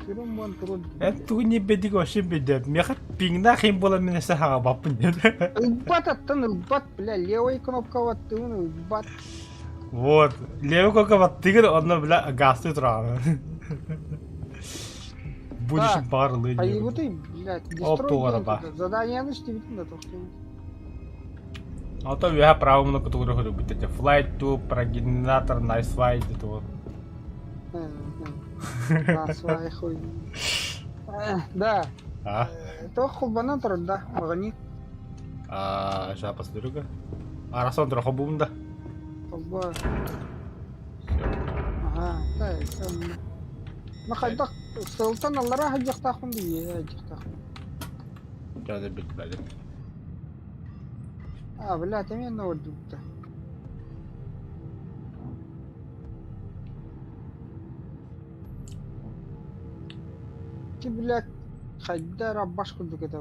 Сүрүн буон турун. Эн тугу ньиббедик вообще бедеп. Миэхэ пиҥнаах им буолан мин эсэ хаҕабаппын диэн. Ылбат аттан ылбат, бля, левой кнопка баттыгын ылбат. Вот, левый кнопка баттыгын, онно, бля, газты тураҕын. Будешь Так, баар ылыы диэбит. Айыбыты, блядь, Оп, дестрой тугара ба. Заданиены истибитин да тохтуйбут. А то үөһэ правымына кутугура көрүбүт этэ. Flight to Progenitor Nice Flight диэтэ. Насвай хуй. Да. А? Туох холбонон турар да, маҕани. А, сейчас посмотрю-ка. Арасон турар холбуум да. Холбо. Ага, да, Ну хайдах сылтан аллара сылдьыахтаахпын дии, сылдьыахтаахпын. Дьэ, билбэтим. А, блядь, эмиэ ордубута. Ти, блядь, хайда эрэ баш курдук этэ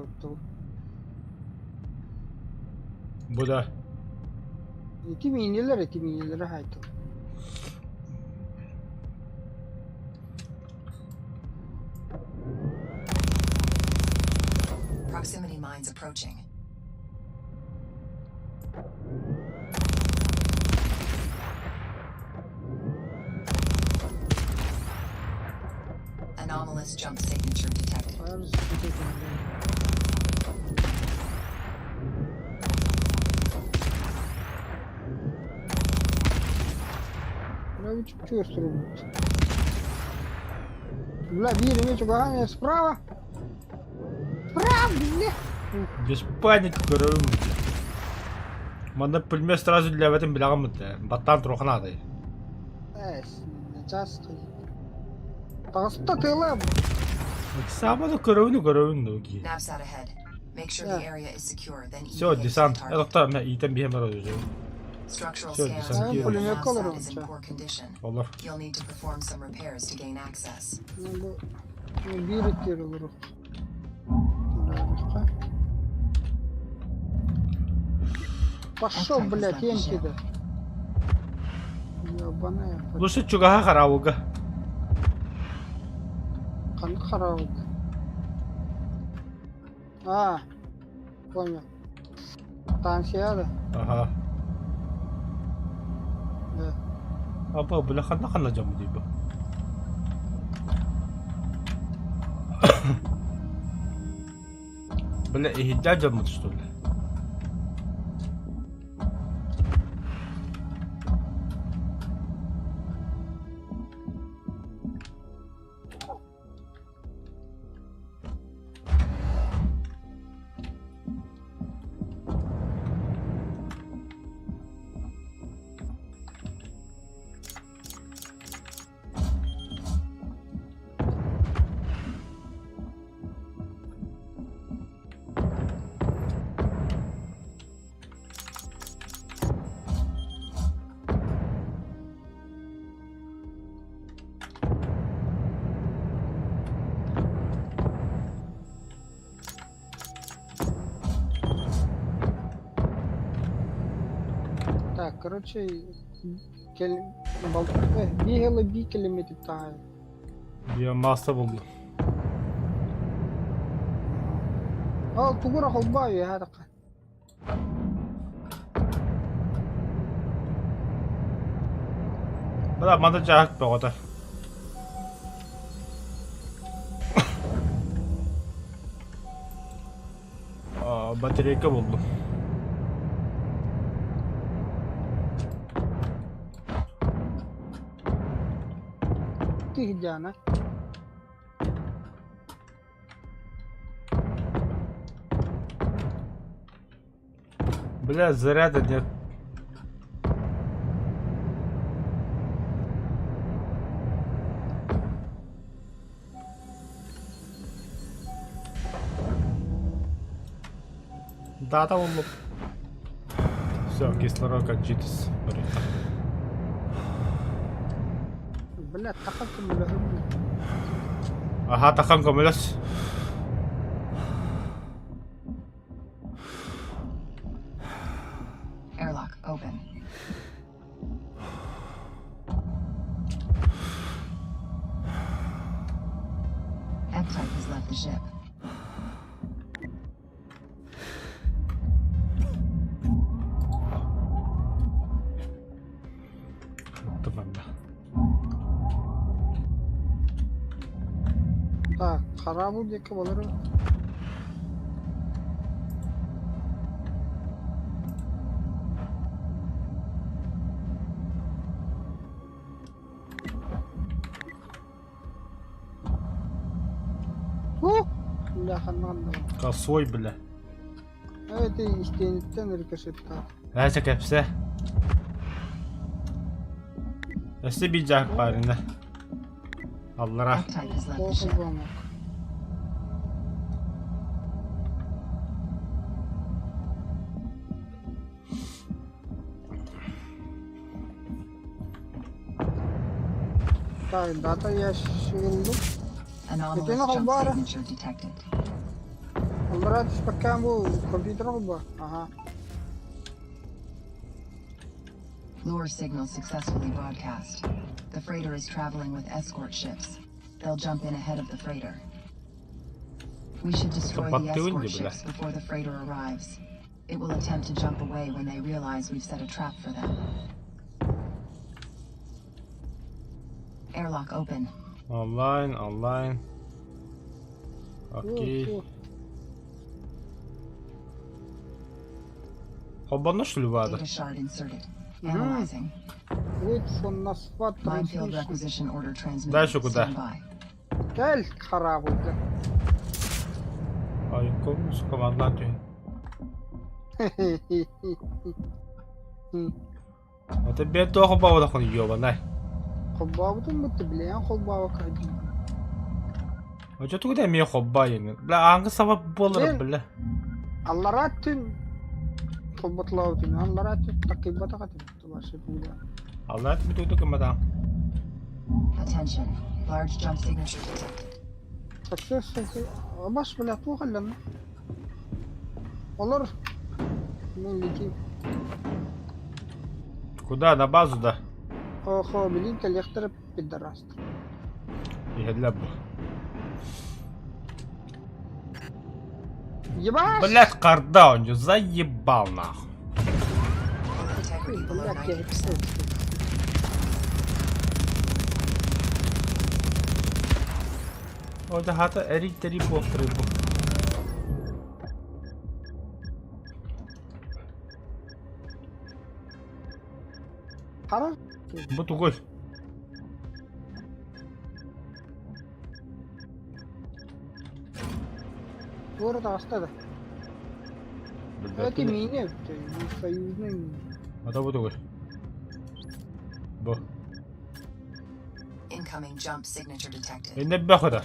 Бу да. Ити миинилэр, ити миинилэри хаайтым. Proximity mines approaching. Anomalous jump signature detected. Бля, чувствую. Бля, биир эмиэ чугаһаан справа. Справа, бля! Без паники көрөбүн. Манна пулемет сразу үлэлээбэтин билэҕин да. Баттаан туруохха наада. Эс, час Таҕыста тыала. Саама да көрөбүн көрөбүн да кии. Navsat ahead. Make sure the area is secure, then Все, EVA to the десант. target. Э, мен иитэн биһэм бар уже. Structural Всё, scans десант reveal the Пулемет navsat is in колорунча. poor condition. Олор. You'll need to perform some repairs to gain access. Бу биир иттиэр олоруох. Пошел, блядь, енчиде. Ебаная. Лучше чугаһа хараабылга. Ханнык хараабыт? А, понял. Станция да? Ага. Да. Аба, бля, ханна ханна дьон дии бу. Бля, иһирдьээ дьоммут что ли? Так, короче, кел... Бил бикелеметип таай. Биомасса булду. Ол тугу эрэ холбоо үөһээ тахха. Бля, маны дьаһык бөҕөтө. Батарейка булдум. Тиһдяна. Бля, заряда нет. Дата буллум. Все, кислород кончитис. Бля, тахан көмөлөһөр. Аха, тахан көмөлөс. Airlock open. F-Type has left the ship. Оттуманна. Так, хараабыл диэки балары Ух! Бля, ханнаҕын да Косой, бля. Эти истиэниттэн рикошеттаат. Эсэ кэпсэ. Өссө биир дьаһык баар инэ. Аллара. F-Type has left the Туох ship. холбоомок. Так, дата ящигыллым. Anomalous Итини jump холбоора. signature detected. Аллараа түспэккээн бу компьютер холбоо. Аха. Lure signal successfully broadcast. The freighter is traveling with escort ships. They'll jump in ahead of the freighter. We should destroy the Баттыгын escort дии, бля. ships before the freighter arrives. It will attempt to jump away when they realize we've set a trap for them. Airlock open. Онлайн, онлайн. Окей. Холбонно что ли вада? Data shard inserted. Analyzing. Wait for NASFAT Minefield transmission. requisition order transmitted. Дальше куда? Stand by. Кэл хараабылга. Ай, сука, манна түһ. Это бет тоха баба хон ёбанай. Холбообутун бутта билээн холбообокка дии. Очо тугу эмиэ холбаа Бля, аңгы саба буолар бля. Аллараа түн холботлообутун аллараа түн такыйбатах этим тулашы буда. Аллар бүтүгү кымадан. Attention. Large jump signature detected. Successful бас бля туох эллэннэ. Олор мен летим. Куда? На базу да? Охо, билин кэлиэхтэрэ пидорастар. Иһэллэр бу. Ебать! Блядь, карда он заебал нахуй. Integrity below Бля, 90%. О, да хата эритери буолтары бу. Хара Бу тугуй. Туора таҕыста да. Это миинэ союзный миинэ. Ата бу тугуй. Бу. Incoming jump signature detected. Инне бэхэ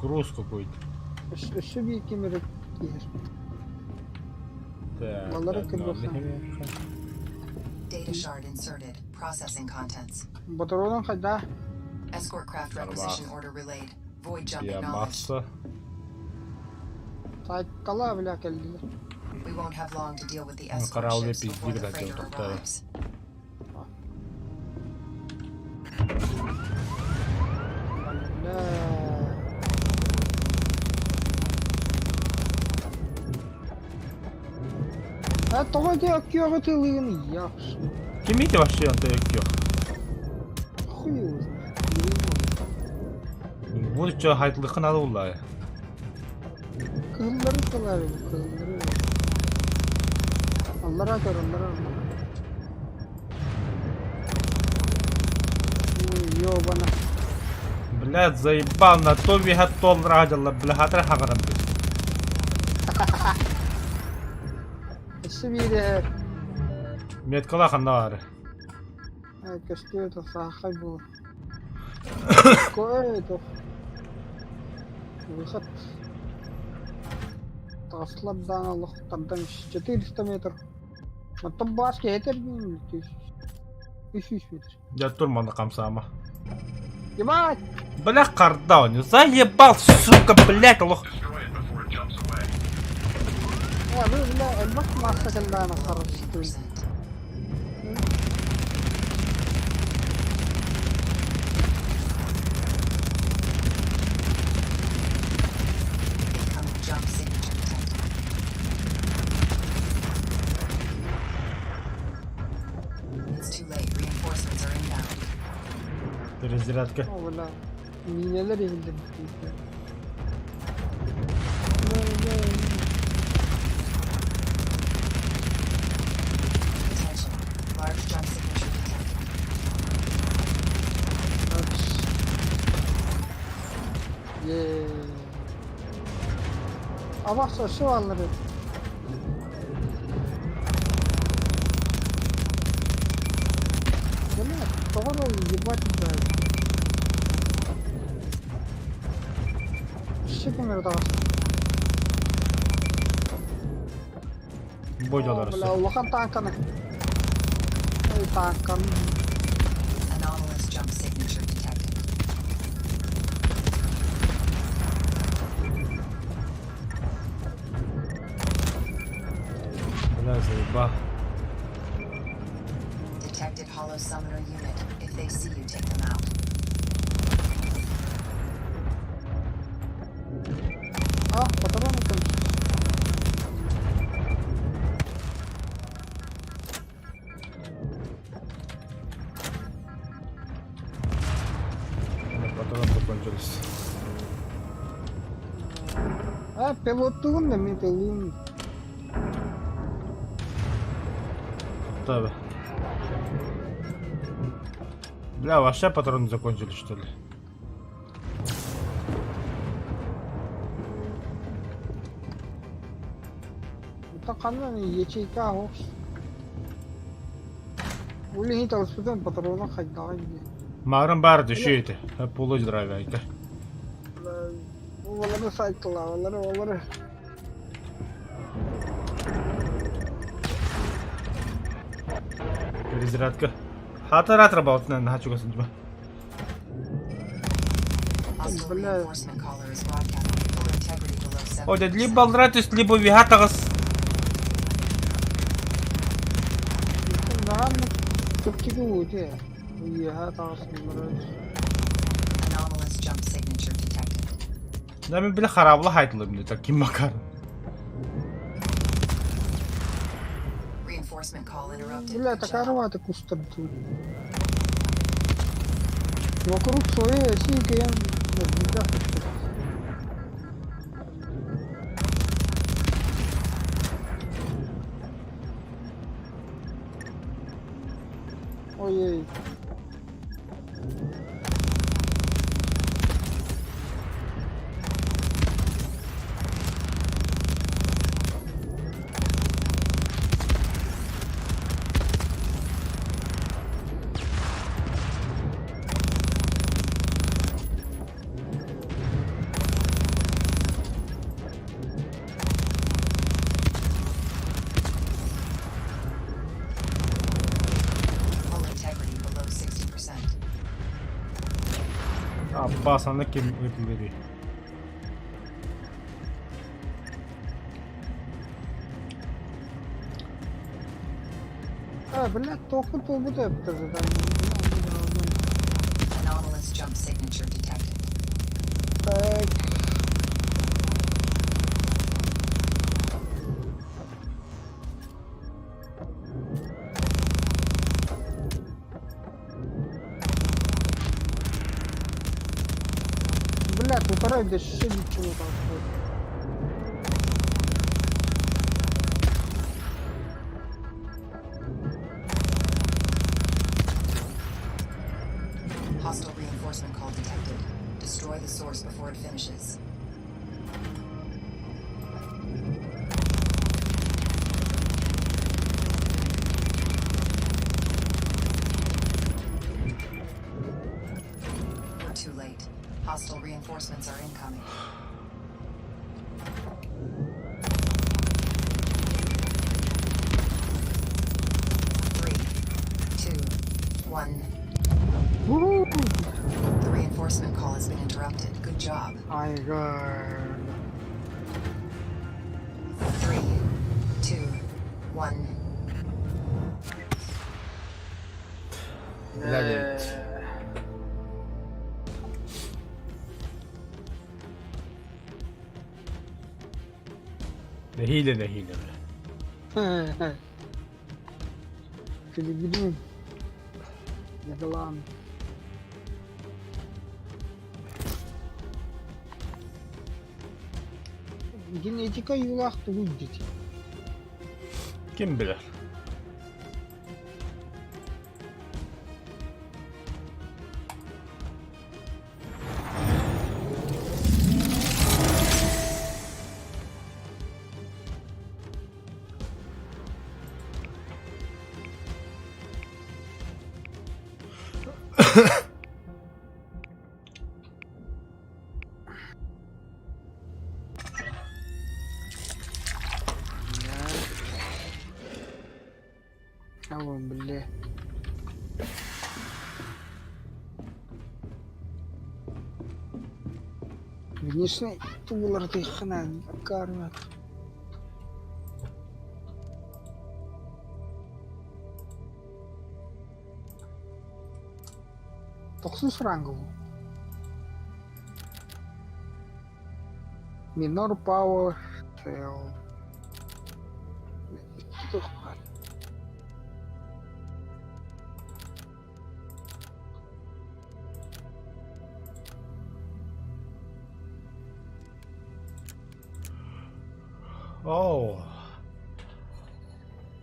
Груз какой-то. Өссө биир ким эрэ киһэр. Так. Балары кырбахан. Data shard inserted. Processing contents. Ботуруонун хайдаа? Escort craft requisition order relayed. Void jump acknowledged. Биомасса. Сайтала бля кэллилэр. We won't have long to deal with the Ну, escort караулы ships before пизди, the блядь, freighter тоқтады. arrives. Бля. А тоҕо ити өккүөҕү тылыгын яхшы. Ким ити вообще онто өккүөх? Хуй его знает. Бу чё хайтлыхын алы уллаа. Кыһыллары тылары бу кыһыллары. Аллара көр аллара аллара. Ой, ёбана. Блядь, заебал на то виһат толлара дьалла бля хатыр хагаран бит. Өссө биирэ Меткала ханна баары. көстүө саахай буолар. Кое Выход. Таслардан олохтардан 400 метр. Оттон бааска этэр 300 метр. Дьэ тур манна хамсаама. Ебать! Бля харда он. Заебал, сука, блядь, олох. Destroy it before it jumps away. Я вы, бля, элбэх масса кэллээнэ харыстыы. 50%. Incoming jump signature detected. It's too late. Reinforcements are inbound. Перезарядка. О, бля, миинэлэр иһиллэр. Attention. Large jump signature detected. Еее. Абас өссө бааллар эбит. Бля, тоҕо эрэ ебать да. Өссө ким эрэ таҕыста. Бу дьоллор Бля, өссө. улахан тааҥканы. Ой, тааҥканы. Anomalous jump signature detected. Бля, заебал. Detected hollow summoner unit. If they see you, take them out. А, патроны кончились. Бля, Патроны закончились. А, пилоттугун да мин тылыым. Tabi. Бля, вообще патроны закончились, что ли? Это ханна ячейка охс. Ол иһин таласпытын патрона хайдаҕай дии. Марын бар düşüyordu. Пулу здравия. Олары сайтылар, олары, олары. Перезарядка. Хатыр отрабатывает на хочу государство. Hostile Бля. reinforcement caller is broadcasting. Full integrity below 70%. О, либо алратус, либо вихатагас. Наһаа чэпчэки уутэ. Уйаха таҕыстылар. Anomalous jump signature detected. Да мен бile харабла хайтылым так ким макар. Reinforcement call interrupted. Бля, Good такая job. рвата кустардуу. Вокруг своей оси я наблюдаю. Ой-ой. Hull integrity below 60%. Аббас, аны ким өтүлери. А, блядь, тоқы тобы деп Anomalous jump signature detected. Так. Бля, тутара өссө ничего таспыт. Hostile reinforcement call detected. Destroy the source before it finishes. Too late. Hostile reinforcements are incoming. Three, two, one. Woo! The reinforcement call has been interrupted. Good job. Айга. Three, two, one. Блядь. Нэһиилэ нэһиилэ бля. Пилигрим. Ягалан. Генетика юлаах тугуй дити. Ким билэр. Алло, бля. Внешне туулар тыххана кармат. Тохсус ранг бу. Minor Power Cell. Туох баар? Oh.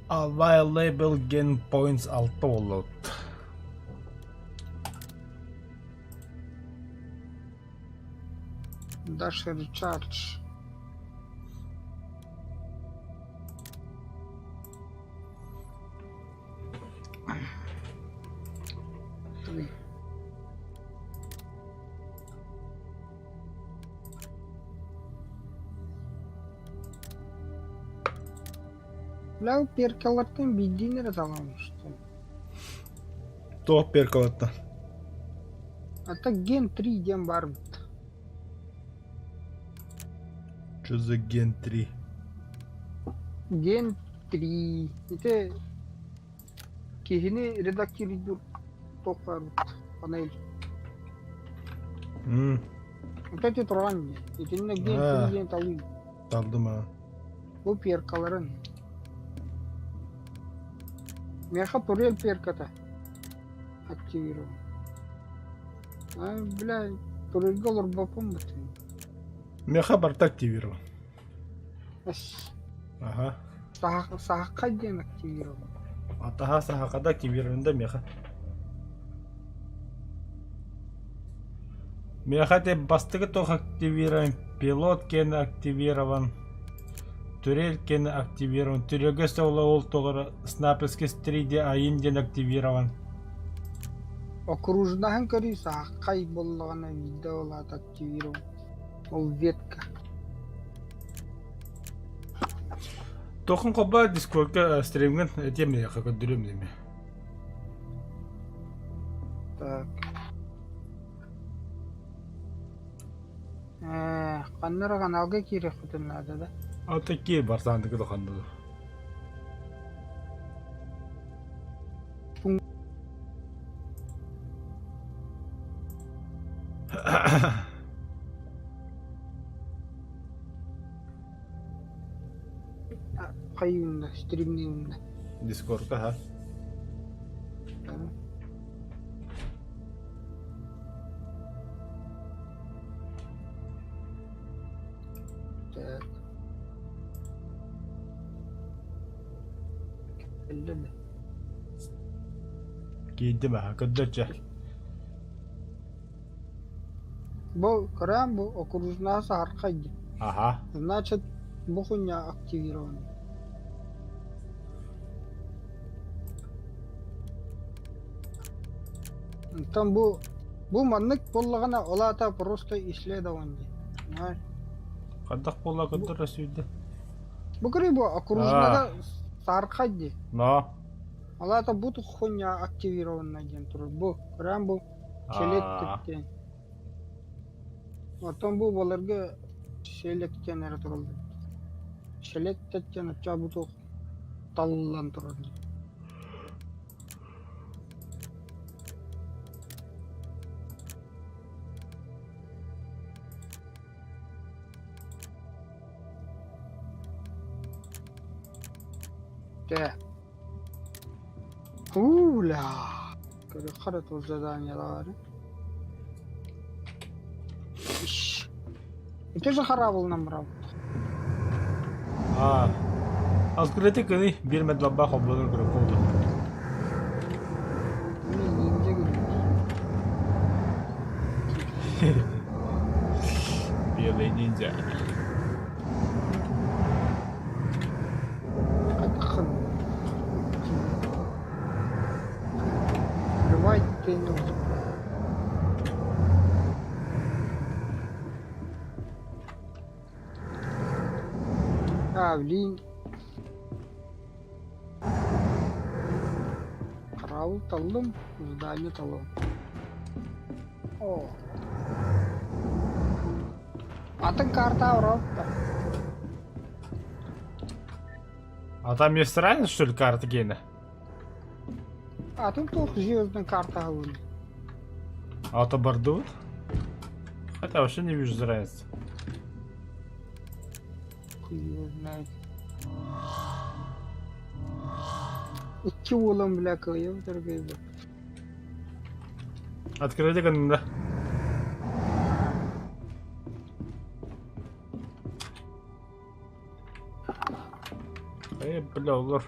Available gain points алта буоллубут. Dash Recharge. Три. Бля, перкалартан биирдиин эрэ талаан устун. Туох перкалаттан? А так ген 3 диэн баар эбит. Что за ген 3? Ген 3. Ити киһини редактируйдуур туох баар эбит. Панель. Вот эти туран Итиннэ ген 3 диэн талыы. Талдым аа. Бу перкаларын. Миэхэ турель перката активирован. А, бля, турельга олорбоппун бутун. Миэхэ барыта активирован. Эс. Аха. Саһахха диэн активирован. Атаһа саһахада активирован да миэхэ. Миэхэ те бастакы туох активирован, пилот кен активирован, турель кен активирован, түрөгө соло ол тоҕоро снайперский 3D айын диэн активирован. Окружнаһын көрүү саһаххай буоллаҕына биирдэ ол аата активирован. Ол ветка. Тохун холбоо Дискордка стримҥин этиэм миэхэ көрдөрүөм диэми. Так. Ээ, ханна эрэ каналга киириэхпитин наада да? А такие барсаандыгы да ханна да. Хайыынна, стримниинна. Дискордка ха. Кэллэ да. Киирдим аха, көрдөрчө. Бу көрөөн бу окружная саһархай дии. Аха. Значит, бу хуйня активирована. Онтон бу бу маннык буоллаҕына ол аата просто исследование. Понимаешь? Хайдах буолла көрдөрө сүүрдэ? Бу көрүй бу окружнага саархай дии. Но. Ол аата бу хуйня активированная диэн турар. Бу көрөөн бу селектив диэн. Оттон бу баларга селект диэн эрэ тураллар. Селектед диэн оччо бу туох талыллан турар. Дьэ. Уля. Көрүөххэ эрэ туох заданиелаары. Иш. Ити же хараабылынан барабыт. А. Открытый кыны биир медлабба холбонор көрө болду. Ниндзя Белый ниндзя. Хайдаххын? Открывай ты А, блин. Караул таллым, здание талым. О. Атын карта Европа. А там есть разница, что ли, карта гена? Атын туох звездный карта ылын. А то бордут? Хотя вообще не вижу разницы. Хуй его знает. Икки уолан бля кыайым төргөйбүт. Открыли гында. Э, бля, олор.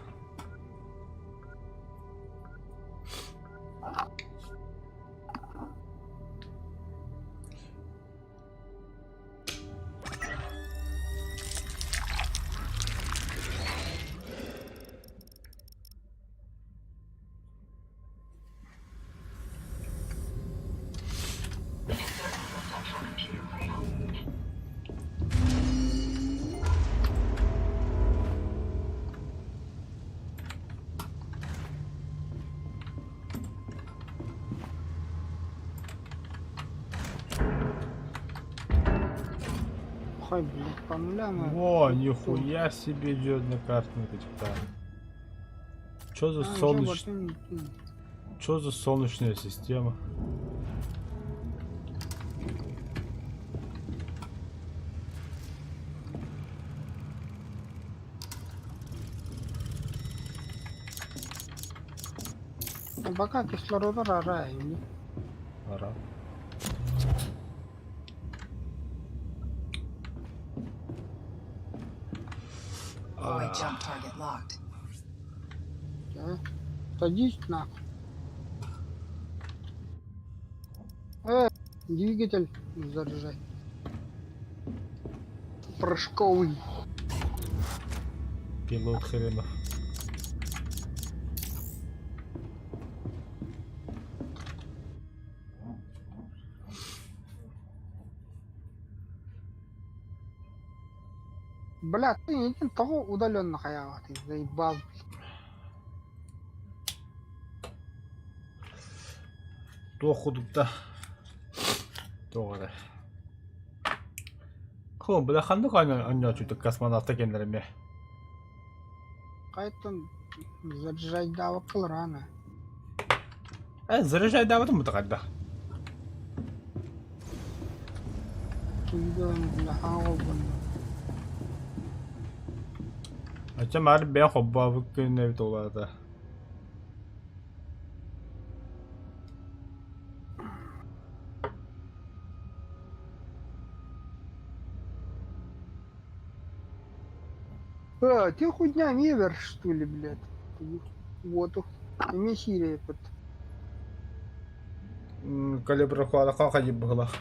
Хай, блядь, по нулям. Во, нихуя себе идет на карту типа. Чё за солнеч... Чё за солнечная система? Пока кислорода рара или. Ара. Void jump target locked. Да. Садись нахуй. Двигатель заряжай. Прыжковый. Пилот хренов. Бля, ты не того удаленно хаяла, ты заебал. Туох кудукта. Туох эрэ. Хо, бля, ханнык анньоочуйдук космонавта кэннэримэ. Қайтан заряжайдаабакка рано. Э, заряжайдаабытым бутакайда. Туйдан бля хаалбын. Ача маар бэйэн холбообут күнүн эбит улаата. Э, ты хуйня мивер, что ли, блядь? Уоту эмиэ сиирэйэппит. Калибрахуалаха хайып быһылах.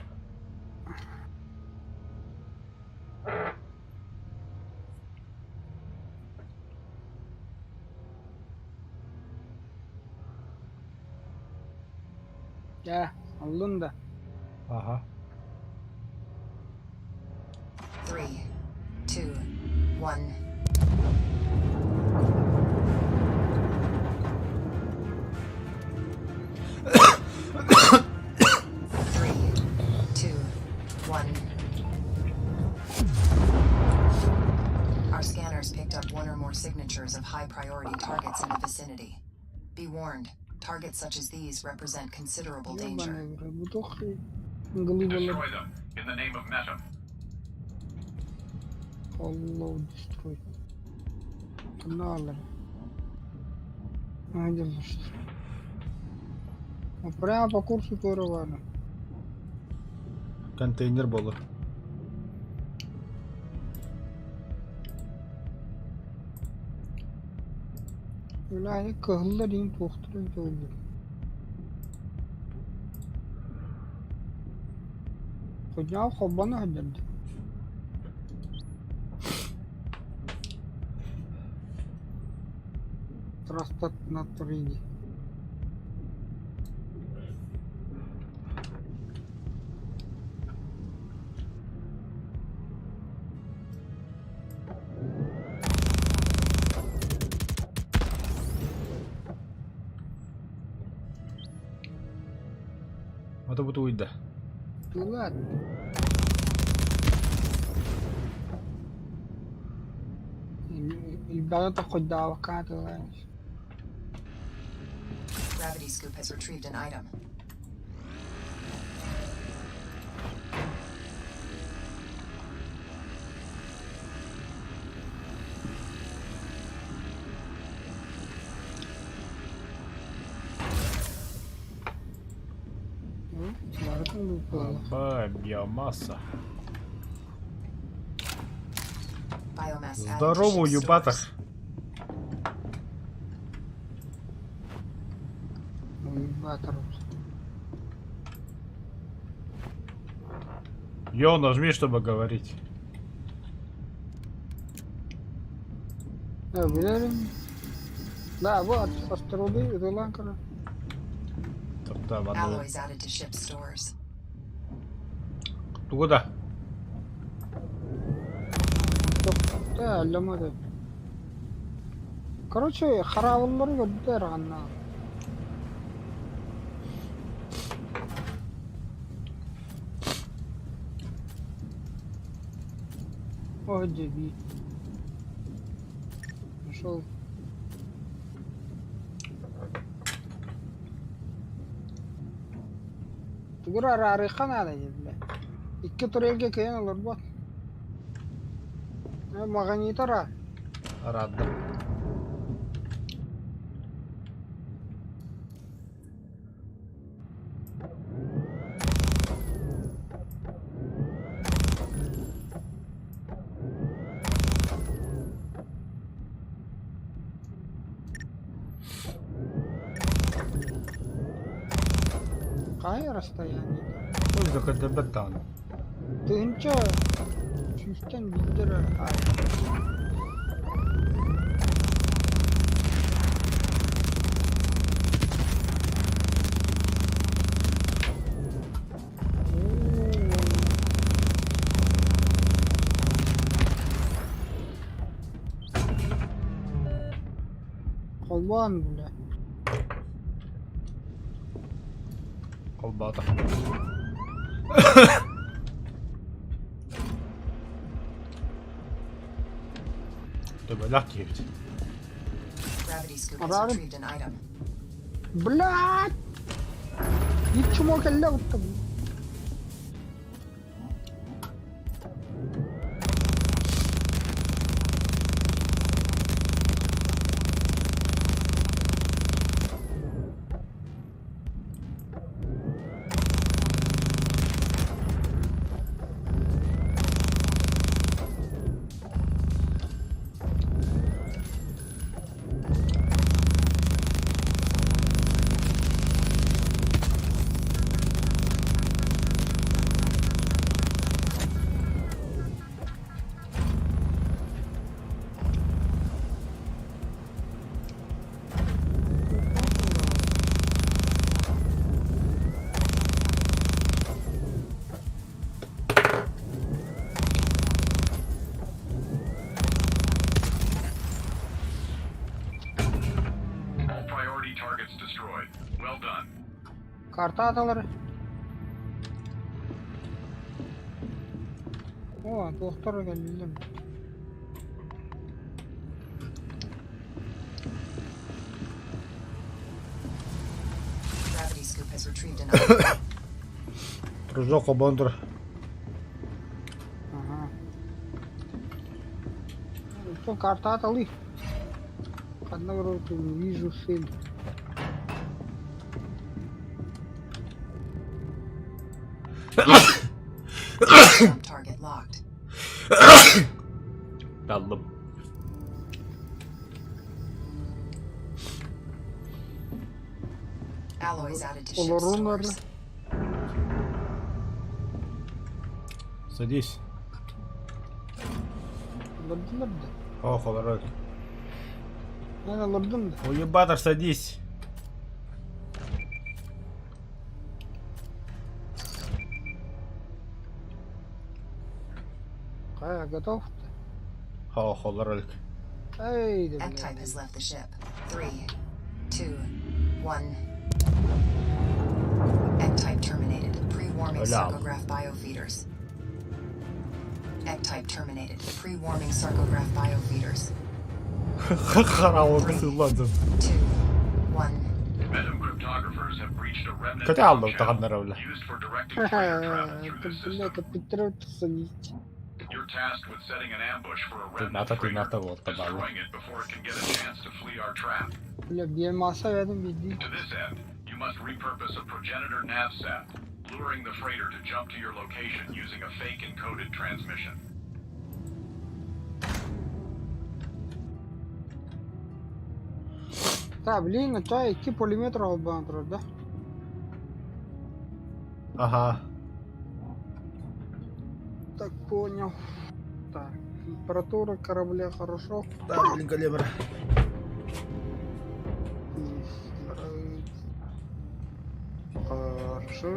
Дьэ, аллын да. Ага. 3, 2, 1. 3, 2, 1. Our scanners picked up one or more signatures of high priority targets in the vicinity. Be warned, targets such as these represent considerable danger. Ебаный в рот, бутох и голубый Destroy them in the name of Metum. Hollow destroy. Каналар. А, где лучше? Ну, прямо по курсу Турована. Контейнер буолар. Бля, кыһыллар иин туохтарын туоллар. Хуйня холбоно сылдьар. Трастат на Турине. Ото бу тугуйда. Ну ладно. Элбэҕи тоххойдообокко атылаан. Gravity Scoop has retrieved an item. Барытын булла. Ба, биомасса. Biomass added to Здорово, ship's юбатах. stores. Уебатор. Йо, нажми, чтобы говорить. Э, билэрим. Да, вот, островы, Руланкара. Тогда вода. Alloys added to ship's stores. Куда? Да, лямады. Короче, хараавыллары көрдүлэр ханна. О, деби. Нашел. Тугура араарыахха наада бля. Икки турельгэ кыайан олорбот. Э, Магнитора. Рада. Какое расстояние? Ой, закадабатан. Тыһыынча сүүстэн биирдэр аай. Холбоон бля. Колбата. Төбөлөх киһибит. Gravity Scoop has Араарым. retrieved an item. Блядь! Ничего кэллэ бутта. Three targets destroyed. Well done. Карта аталары. О, туохтар кэллилэр. Gravity scoop has retrieved an item. Прыжок обондур. Ага. Что, карта аталы? Одного рота не вижу цель. Jump target locked. Таллым. Alloys added to ship Олорун stores. Садись. Олордулар да. Ох, олорор. Мен олордум да. Уебатор, садись. Кая, готов? Ох, олорор. Эй, да, F-type блядь. has left the ship. 3, 2, 1. F-type terminated. Pre-warming Hola. sarcograph biofeeders. F-type terminated. Pre-warming sarcograph biofeeders. Харалык сылладым. 2, 1. Venom cryptographers have breached a remnant Хотя Алла channel тағаннар öyle. used for directing freighter traffic through Ты, this блядь, system. Петрович садись. You're tasked with setting an ambush for a remnant Тыната, freighter, тыната вот, табалы. destroying it before it can get a chance to flee our trap. Бля, биомасса рядом беди. To this end, you must repurpose a progenitor navsat, luring the freighter to jump to your location using a fake encoded transmission. Да, блин, а 2 полиметра албан турар, да? Ага. Так, понял. Так, температура корабля хорошо. Да, блин, галемер. Хорошо.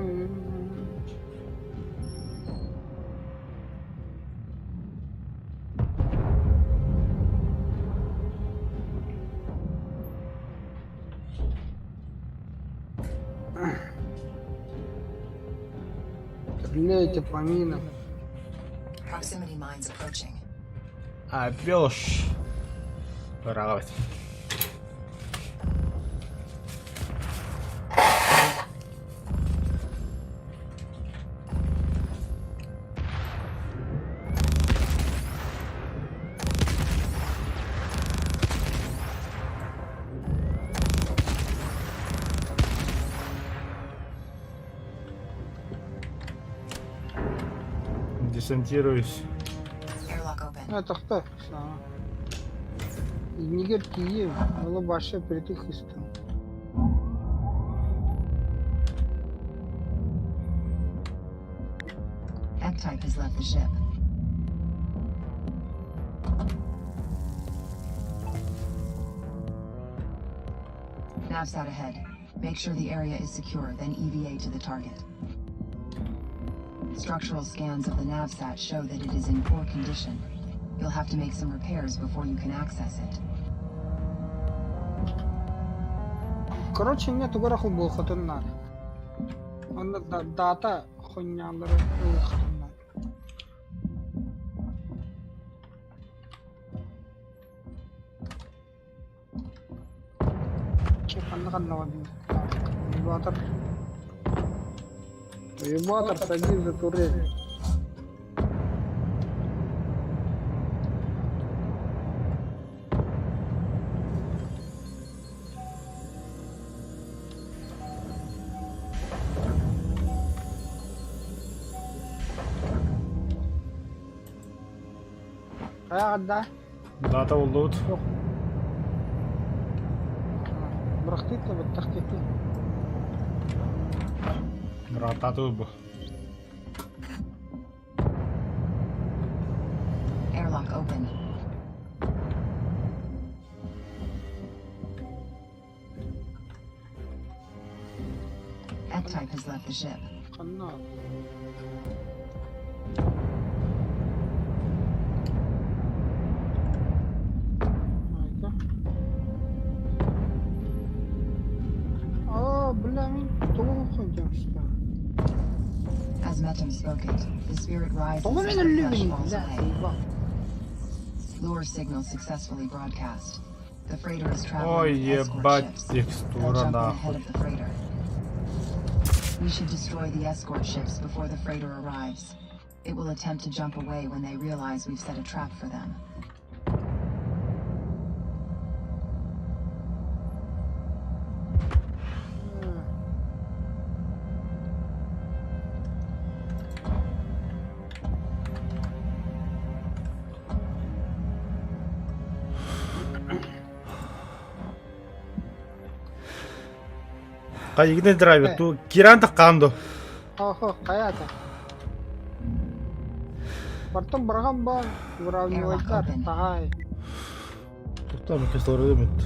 Стреляйте по минам. Proximity mines approaching. А, пёш. Браво. Десантируюсь. Airlock open. Это кто? Нигер Киев, было большое притых F-type has left the ship. Navsat ahead. Make sure the area is secure, then EVA to the target. Structural scans of the Navsat show that it is in poor condition. You'll have to make some repairs before you can access it. Короче, нет угораху был хатыннар. Онда дата хуйнялары хатыннар. Уебатор. Уебатор, садись за турель. А, да. Дата улут. Бырахтык да баттахтык. Ратату бу. Airlock open. F-type has left the ship. Ханна. Айка. Бля, мин тугу сылдьамсыта. As Metum spoke it, the spirit rises Тоҕо as мин the flesh өллүбүн? falls Бля, away. заебал. Lure signal successfully broadcast. The freighter is traveling Ой, with escort ебать, ships. They'll текстура jump in ahead нахуй. of the freighter. We should destroy the escort ships before the freighter arrives. It will attempt to jump away when they realize we've set a trap for them. Хайыгын драйвер ту киран таххаан ду. Оһо, хайата. Бартон быраҕан баар, выравнивайдар, таһаай. Туттам кислород бүт.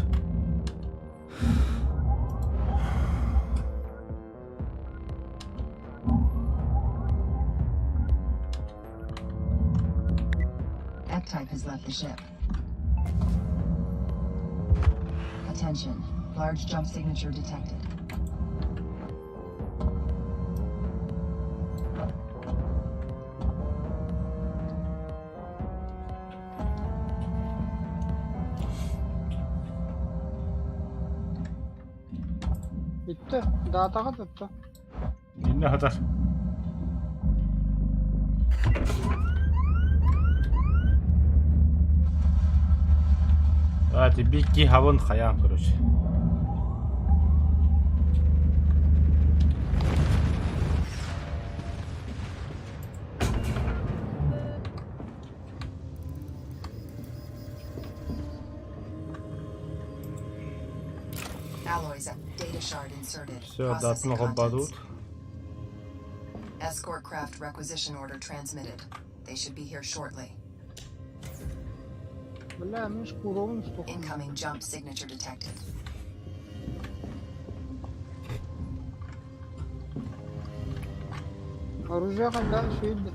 F-Type has left the ship. Attention. Large jump signature detected. Бүттэ, даатаҕа тутта. Инне хатар. Давайте бикки хавын хаян, короче. Alloys up. Data shard inserted. Все, Processing датны contents. холбадут. Escort craft requisition order transmitted. They should be here shortly. Бля, мин шкуровун суох. Incoming jump signature detected. Оружие хайда үчүгэй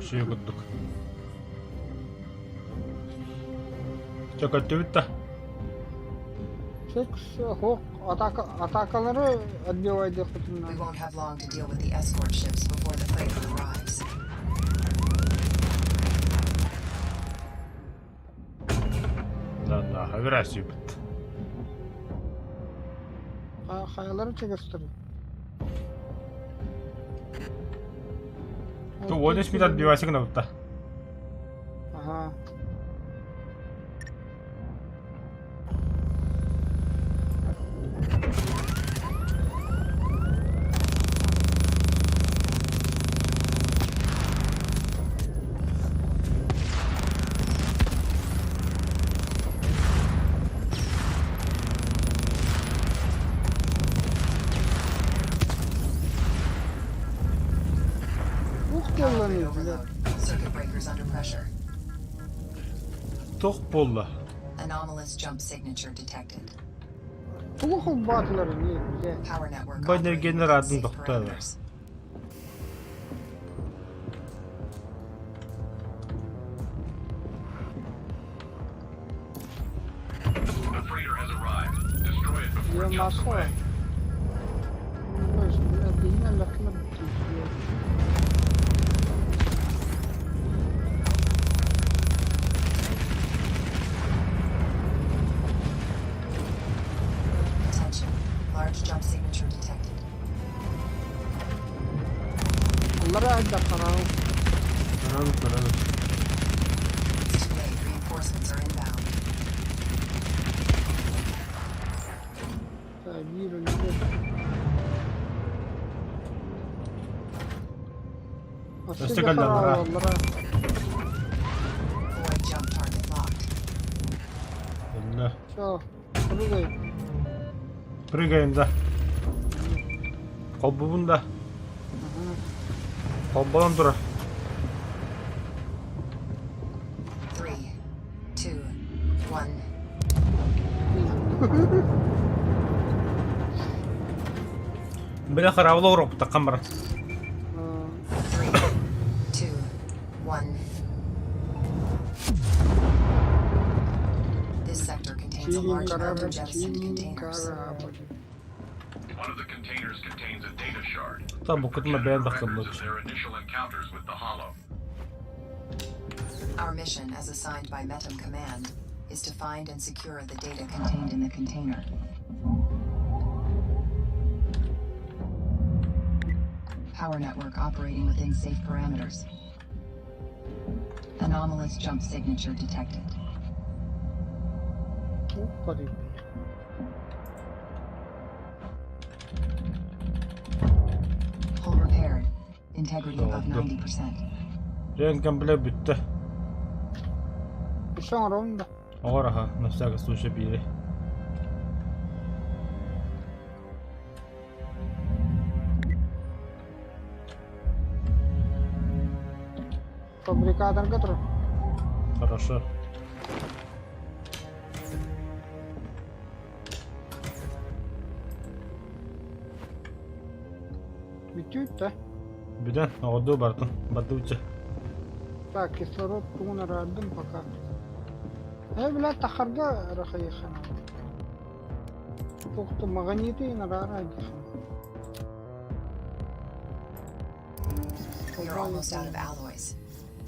Шүйе курдук. Чэ көттүбүт да. Секс хоқ атака атакалары отбивай We хотунна. won't have long to deal with the escort ships before the freighter arrives. Да, да, хавирасүйбүт. Хайалары чегестер. Ту 13 минут отбивайся гына Ага. Ух Power grid буоллан бля. overload. Circuit breakers under pressure. Тух буолла. Anomalous jump signature detected. Тугу холбаатылар не бля. Power network Баннер operating within генераторын safe тохтоо. parameters. The freighter has arrived. Destroy it before Я it jumps нашла. away. Бля, бля, лахлар бля. Attention. Large jump signature detected. Аллара айда қарау. Көрөбүт, көрөбүт. It's too late. Reinforcements are inbound. Биир өлбөт. Өстө кэллэллэр, а. Аллара. Void jump target locked. Өллө. Все, прыгай. Прыгаем да. Холбубун да. Холбонон тура. 3, 2, 1. Бля хараабыла уруоппутаххан баран. 3, 2, 1. This sector contains contains a Синий large amount корабль, of jettisoned синий containers. корабль. One of the containers contains a data shard. Там букутма Progenitor бэйэн records тахсыбыт. of their initial encounters with the Hollow. Our mission, as assigned by Metam Command, is to find and secure the data contained in the container. Power network operating within safe parameters. Anomalous jump signature detected. Опа, ты. Hull repaired. Integrity above Oldu. 90%. Реанкомплект бүттэ. Еще ровно. Оҕор аха, на всякий случай биири. Фабрикатор готов. Хорошо. Бүтүүт да. Бүтэн, оҕордуу бартын. Бардыбычча. Так, кислород тугун араардым пока. Э, бля, тахарга рахайхана. Тухту магниты нараара We are almost out of alloys.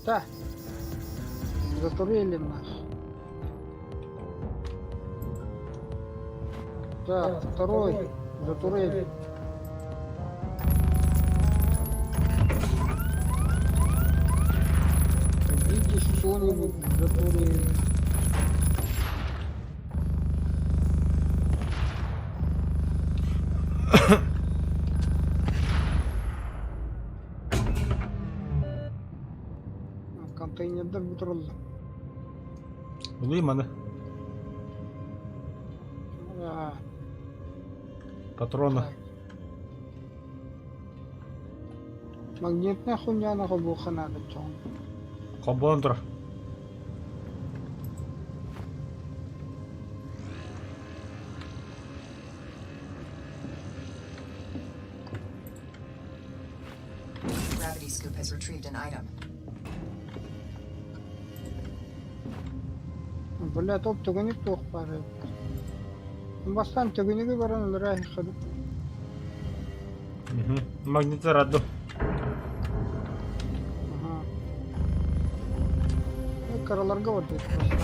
Да. Затурели нас. Так, второй. Затурели. Видите что-нибудь затурели. Контейнердер бүтүрүлдү. Булуй маны. А, Патрона. Магнитная хуйня нахуй надо чоң. Холбоон турар. Gravity scoop has retrieved an item. Бля, топ түгүнүк туох баар эбит. Бастаан түгүнүгү баран өлөрө айхады. Магниты раддым. Ага. Э, Караларга вот это просто.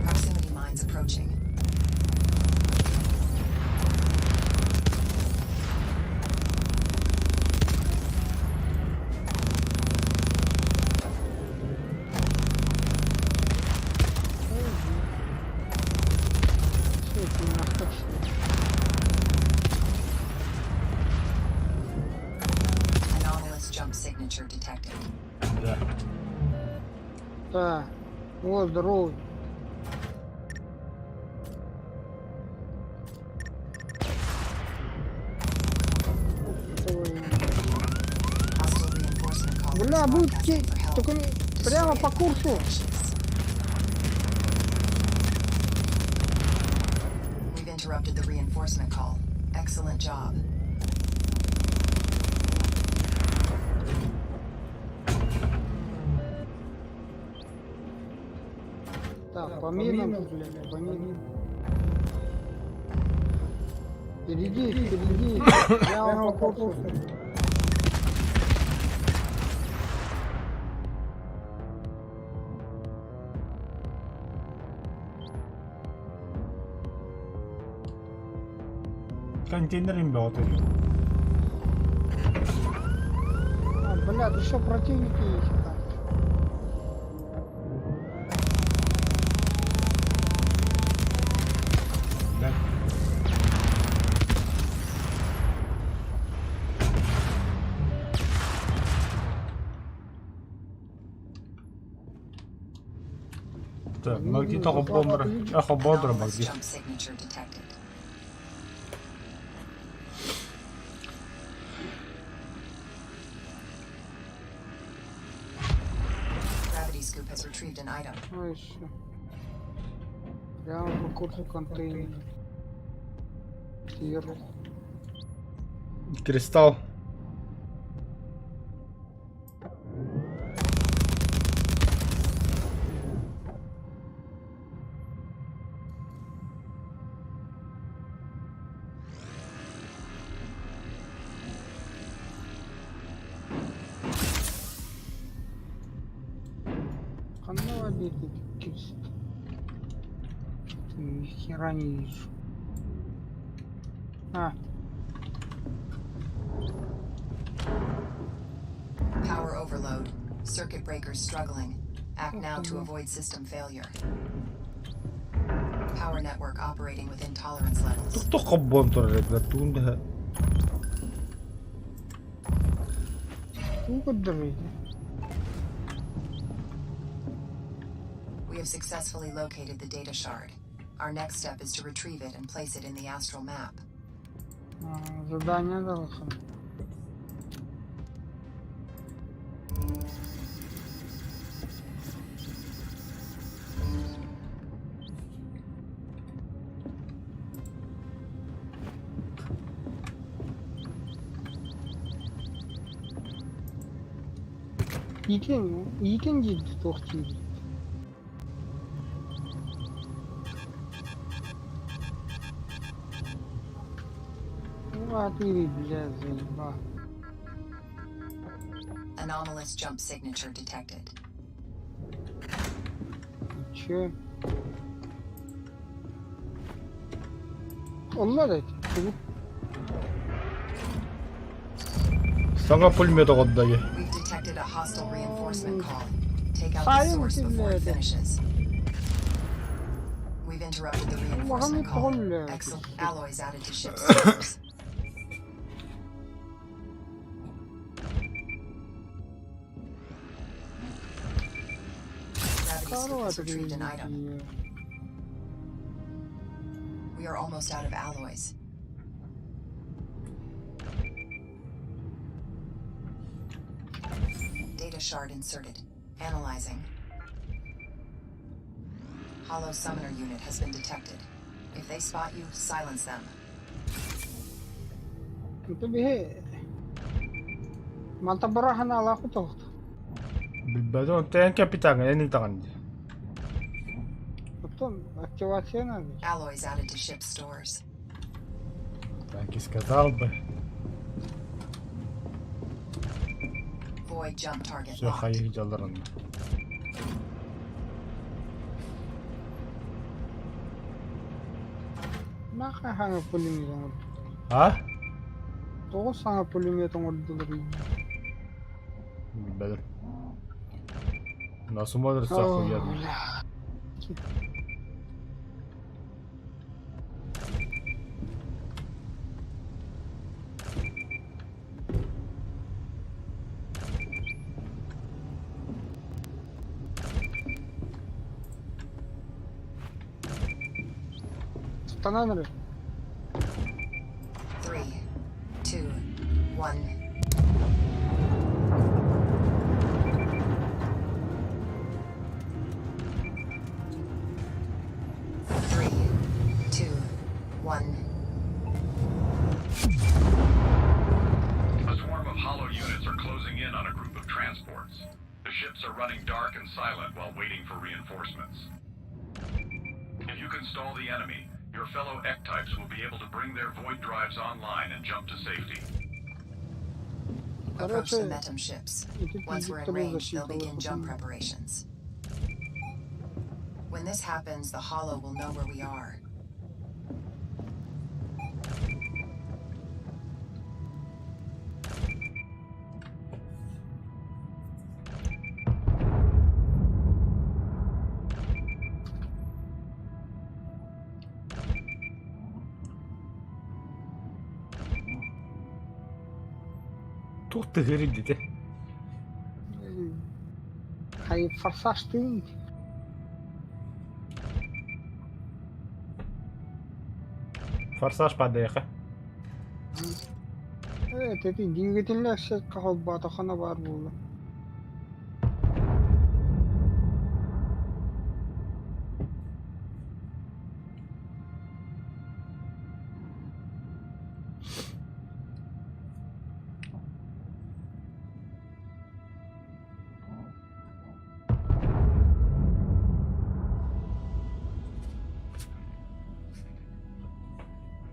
Proximity mines approaching. Все это не находится. Anomalous jump signature detected. Да. Да. О, здорово. Hostile reinforcement call. Бля, будет те- только не- прямо по курсу. We've interrupted the reinforcement call. Excellent job. Так, по минам, бля, по минам. Впереди, впереди. Прямо по курсу. Контейнер им бөҕөтө. А, бля, еще противники есть. так. Да. Так, магнит холбоон холбоон турар Anomalous магнит. jump signature detected. Gravity scoop has retrieved an item. Ну еще. Прямо по курсу контейнер. Сверху. Кристалл. Ханна бар диэтэ кист. Ни хера не вижу. А, Power overload. Circuit breakers struggling. Act now to avoid system failure. Power network operating within tolerance levels. Туох хоббон турар эбит тугун да тугу көрдөрүй? We have successfully located the data shard. Our next step is to retrieve it and place it in the astral map. А, Задание далхан. Иитэн, иитэн диир туох диибит? Аатыы, бля, заеба. Anomalous jump signature detected. Че? Онно да тугу? Саҥа пулемет оҕордо We've detected a hostile reinforcement call. Take out the Fire source before it within the- finishes. We've interrupted the reinforcement call. Улахан Excellent alloys added to ship's stores. Gravity scoop has retrieved an item. We are almost out of alloys. Data shard inserted. Analyzing. Hollow summoner unit has been detected. If they spot you, silence them. Интебиһи Манта бырахан алааху тоҕут. Билбэтим, онтон капитаҥҥа эн ыытаҕын дии. Оттон активация надо. Alloys added to ship's stores. Так и сказал бы. Void jump target Все locked. хайы дьалларынна. Маха хаҥа пулемет оҥордулар. А? Тоҕус саҥа пулемет оҥордулар. Билбэтим. Насмотрится охуенно. Бля. Станан эрэ. 3, 2, 1. 3, 2, 1. A swarm of hollow units are closing in on a group of transports. The ships are running dark and silent while waiting for reinforcements. If you can stall the enemy, your fellow Ectypes will be able to bring their void drives online and jump to safety. Approach the Короче, Metum ships. ити Once we're in тиийбиттэр range, they'll защиталар begin jump preparations. When this happens, the Hollow will know where we are. Туох тыһыыр дите. Хай форсаж тыын. Форсаж падайха. Э, ити двигателлэр сетка холбоотоххуна баар буолла.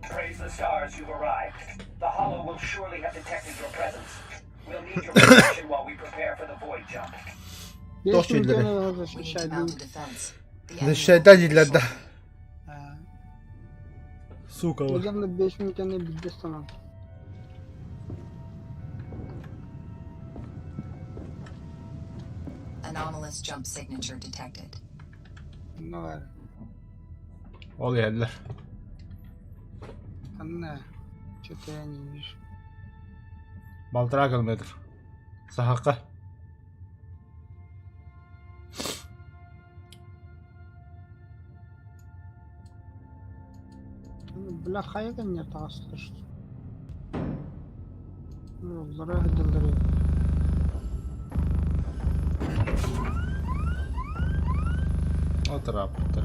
Praise the stars you've arrived. The Hollow will surely have detected your presence. We'll need your protection while we prepare for the void jump. Туох сииллэрий? We need to mount a defense. The enemy Защищайда will be дииллэр да. shortly. Сука. Легенда 5 мүнүүтэни биирдэ ыстанан. Anomalous jump signature detected. Онно баар. Ол иһэллэр. Ханна? Что-то я не вижу. Балтараа километр. Сахака. Бля, хайа кэннигэр таҕыстылар что? Уоллара сылдьаллар эбит. Отыраппыттар.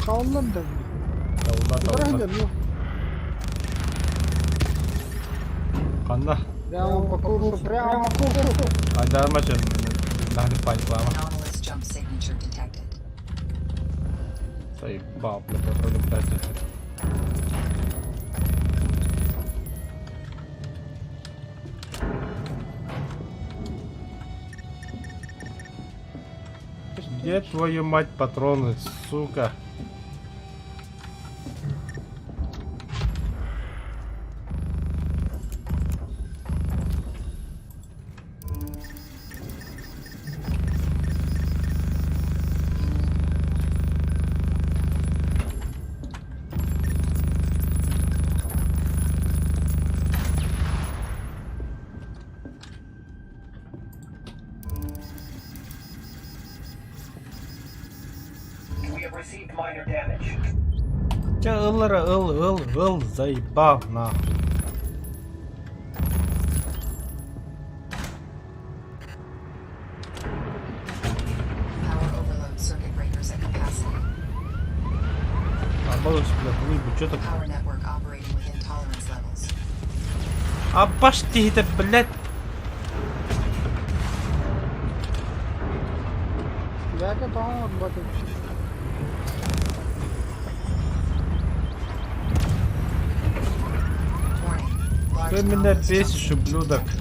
Хааллар да Табылла Бара табылла. сылдьар дуо? Ханна? Прямо по курсу, прямо по курсу. Айдарма чын. Нахли паниклама. Anomalous jump signature detected. Заебал, бля, патроны блядь. Где твою мать патроны, сука? We have received minor damage. Чэ ыл ыл ыл ыл заебал нахуй. Power overload circuit breakers at capacity. А боже, бля, выебу, чё так? Power network operating within tolerance levels. А баш это, блядь. Бэйэтэ тоҕо оҥорбот эбит. Warning. Large Ты меня anomalous jump бесишь, signature ублюдок. detected.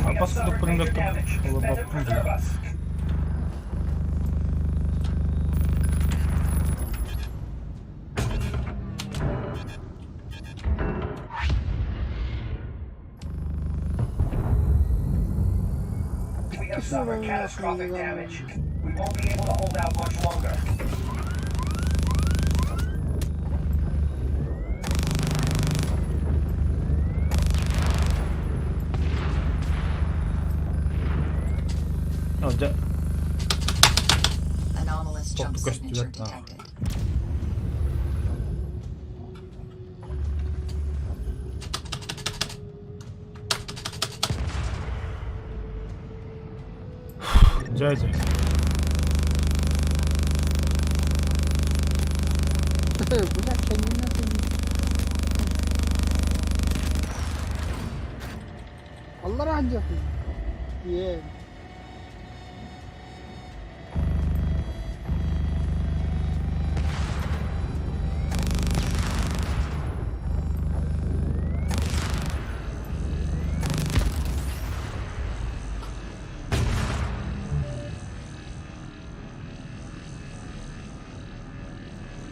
А We have походу suffered major damage. Better preserve us. We have suffered catastrophic damage. We won't be able to hold out much longer. Ну, да. Anomalous jump Только signature что нахуй. detected. Дядя. Бля, кэннинэ Аллара сылдьар. Е.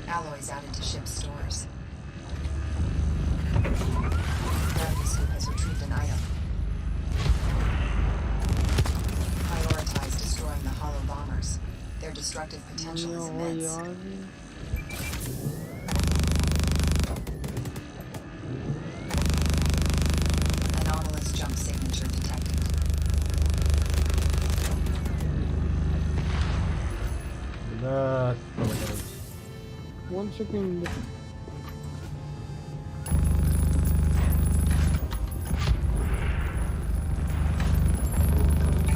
Alloys added to ship's stores. Gravity scoop has retrieved an item. Prioritize destroying the hollow bombers. Their destructive potential is immense. Ой, Anomalous jump signature detected. Бля, One second.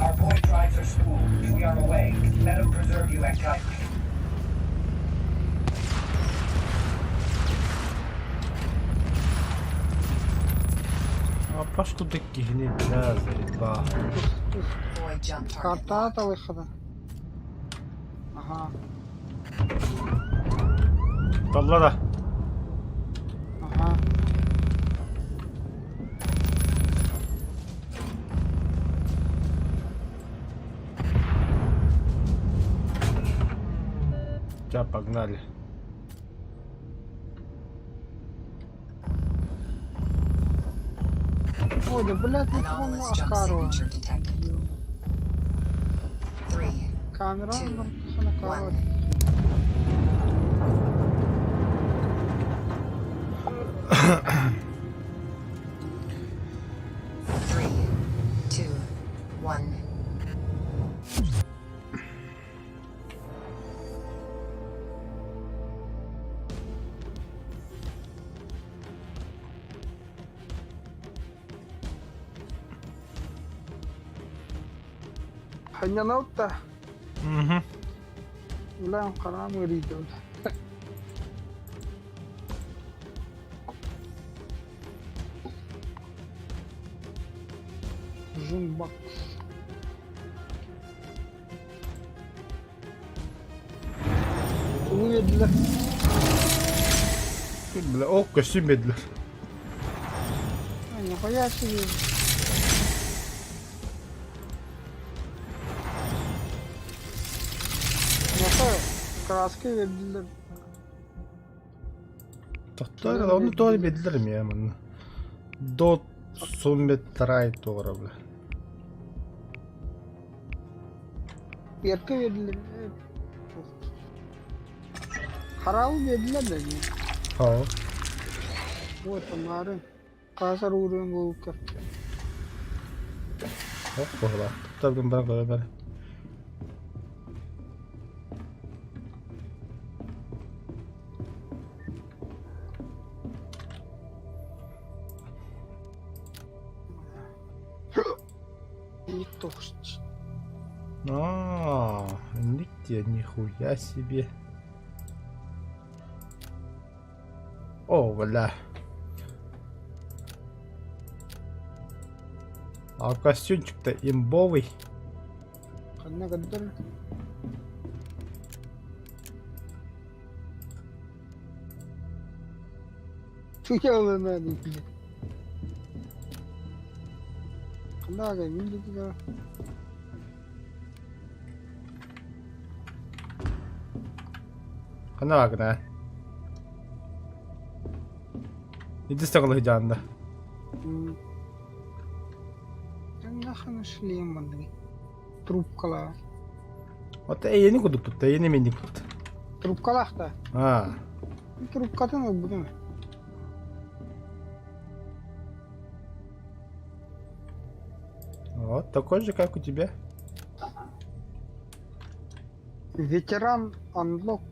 Our are spooled. We are away. Let 'em preserve you, Ectype. Аппаш курдук киһини бля заебал. Void jump target Картаҕа locked. талыаххына. Аһаа, Талла да. аһаа. Ча, погнали. Ой, да блядь, ну Anomalous jump Ахарова. signature detected. Three, Камера Two, Ханакава. one. Three, two, one. Ханьянаутта. Угу. Улаан хараам ыарыйда. Жумбакс. Тугу биэрдилэр? Бля, ол көстүүм биэрдилэр. А, нихуя себе. Нахуй краски биэрдилэр. Тохтоор, ону тоҕо биэрдилэр эмиэ манна. Дот сумметрай тоҕо бля. Перка биэрдилэр. Хараабы биэрдилэр да дии. Хоо. Вот тамары. Хаасар ууруйан буолукка. Ох, быһылаах. Туттаргын баран көрө бары. Никто. А, нигде нихуя себе. О, бля. А костюмчик-то имбовый. Ханна көрдөр. Туйалына дии. Ханна мин диэки Ханна бааргын Иди саҕалыһы Нахана шлем манныгы. Трубкалаах. Вот эйиэни курдук тутта, эйиэни мини курдук. Трубкалаах да. А, Трубкатын ылбытым. вот такой же, как у тебя. Ветеран unlock.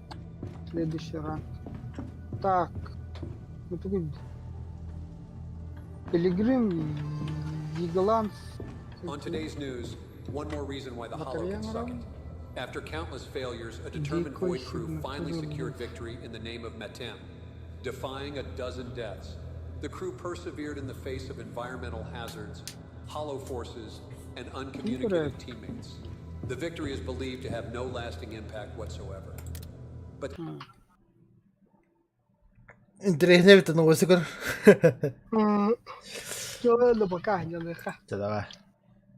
Следующий ранг. Так. Ну такой. Пилигрим, Вигаланс. On today's news, one more reason why the Hollow can suck it. After countless failures, a determined Decoy Void crew finally signature. secured victory in the name of Matem, defying a dozen deaths. The crew persevered in the face of environmental hazards, hollow forces, and uncommunicative teammates. The victory is believed to have no lasting impact whatsoever. But Интэриэһинэй эбит новости көр. Чё, пока, не Чэ, давай.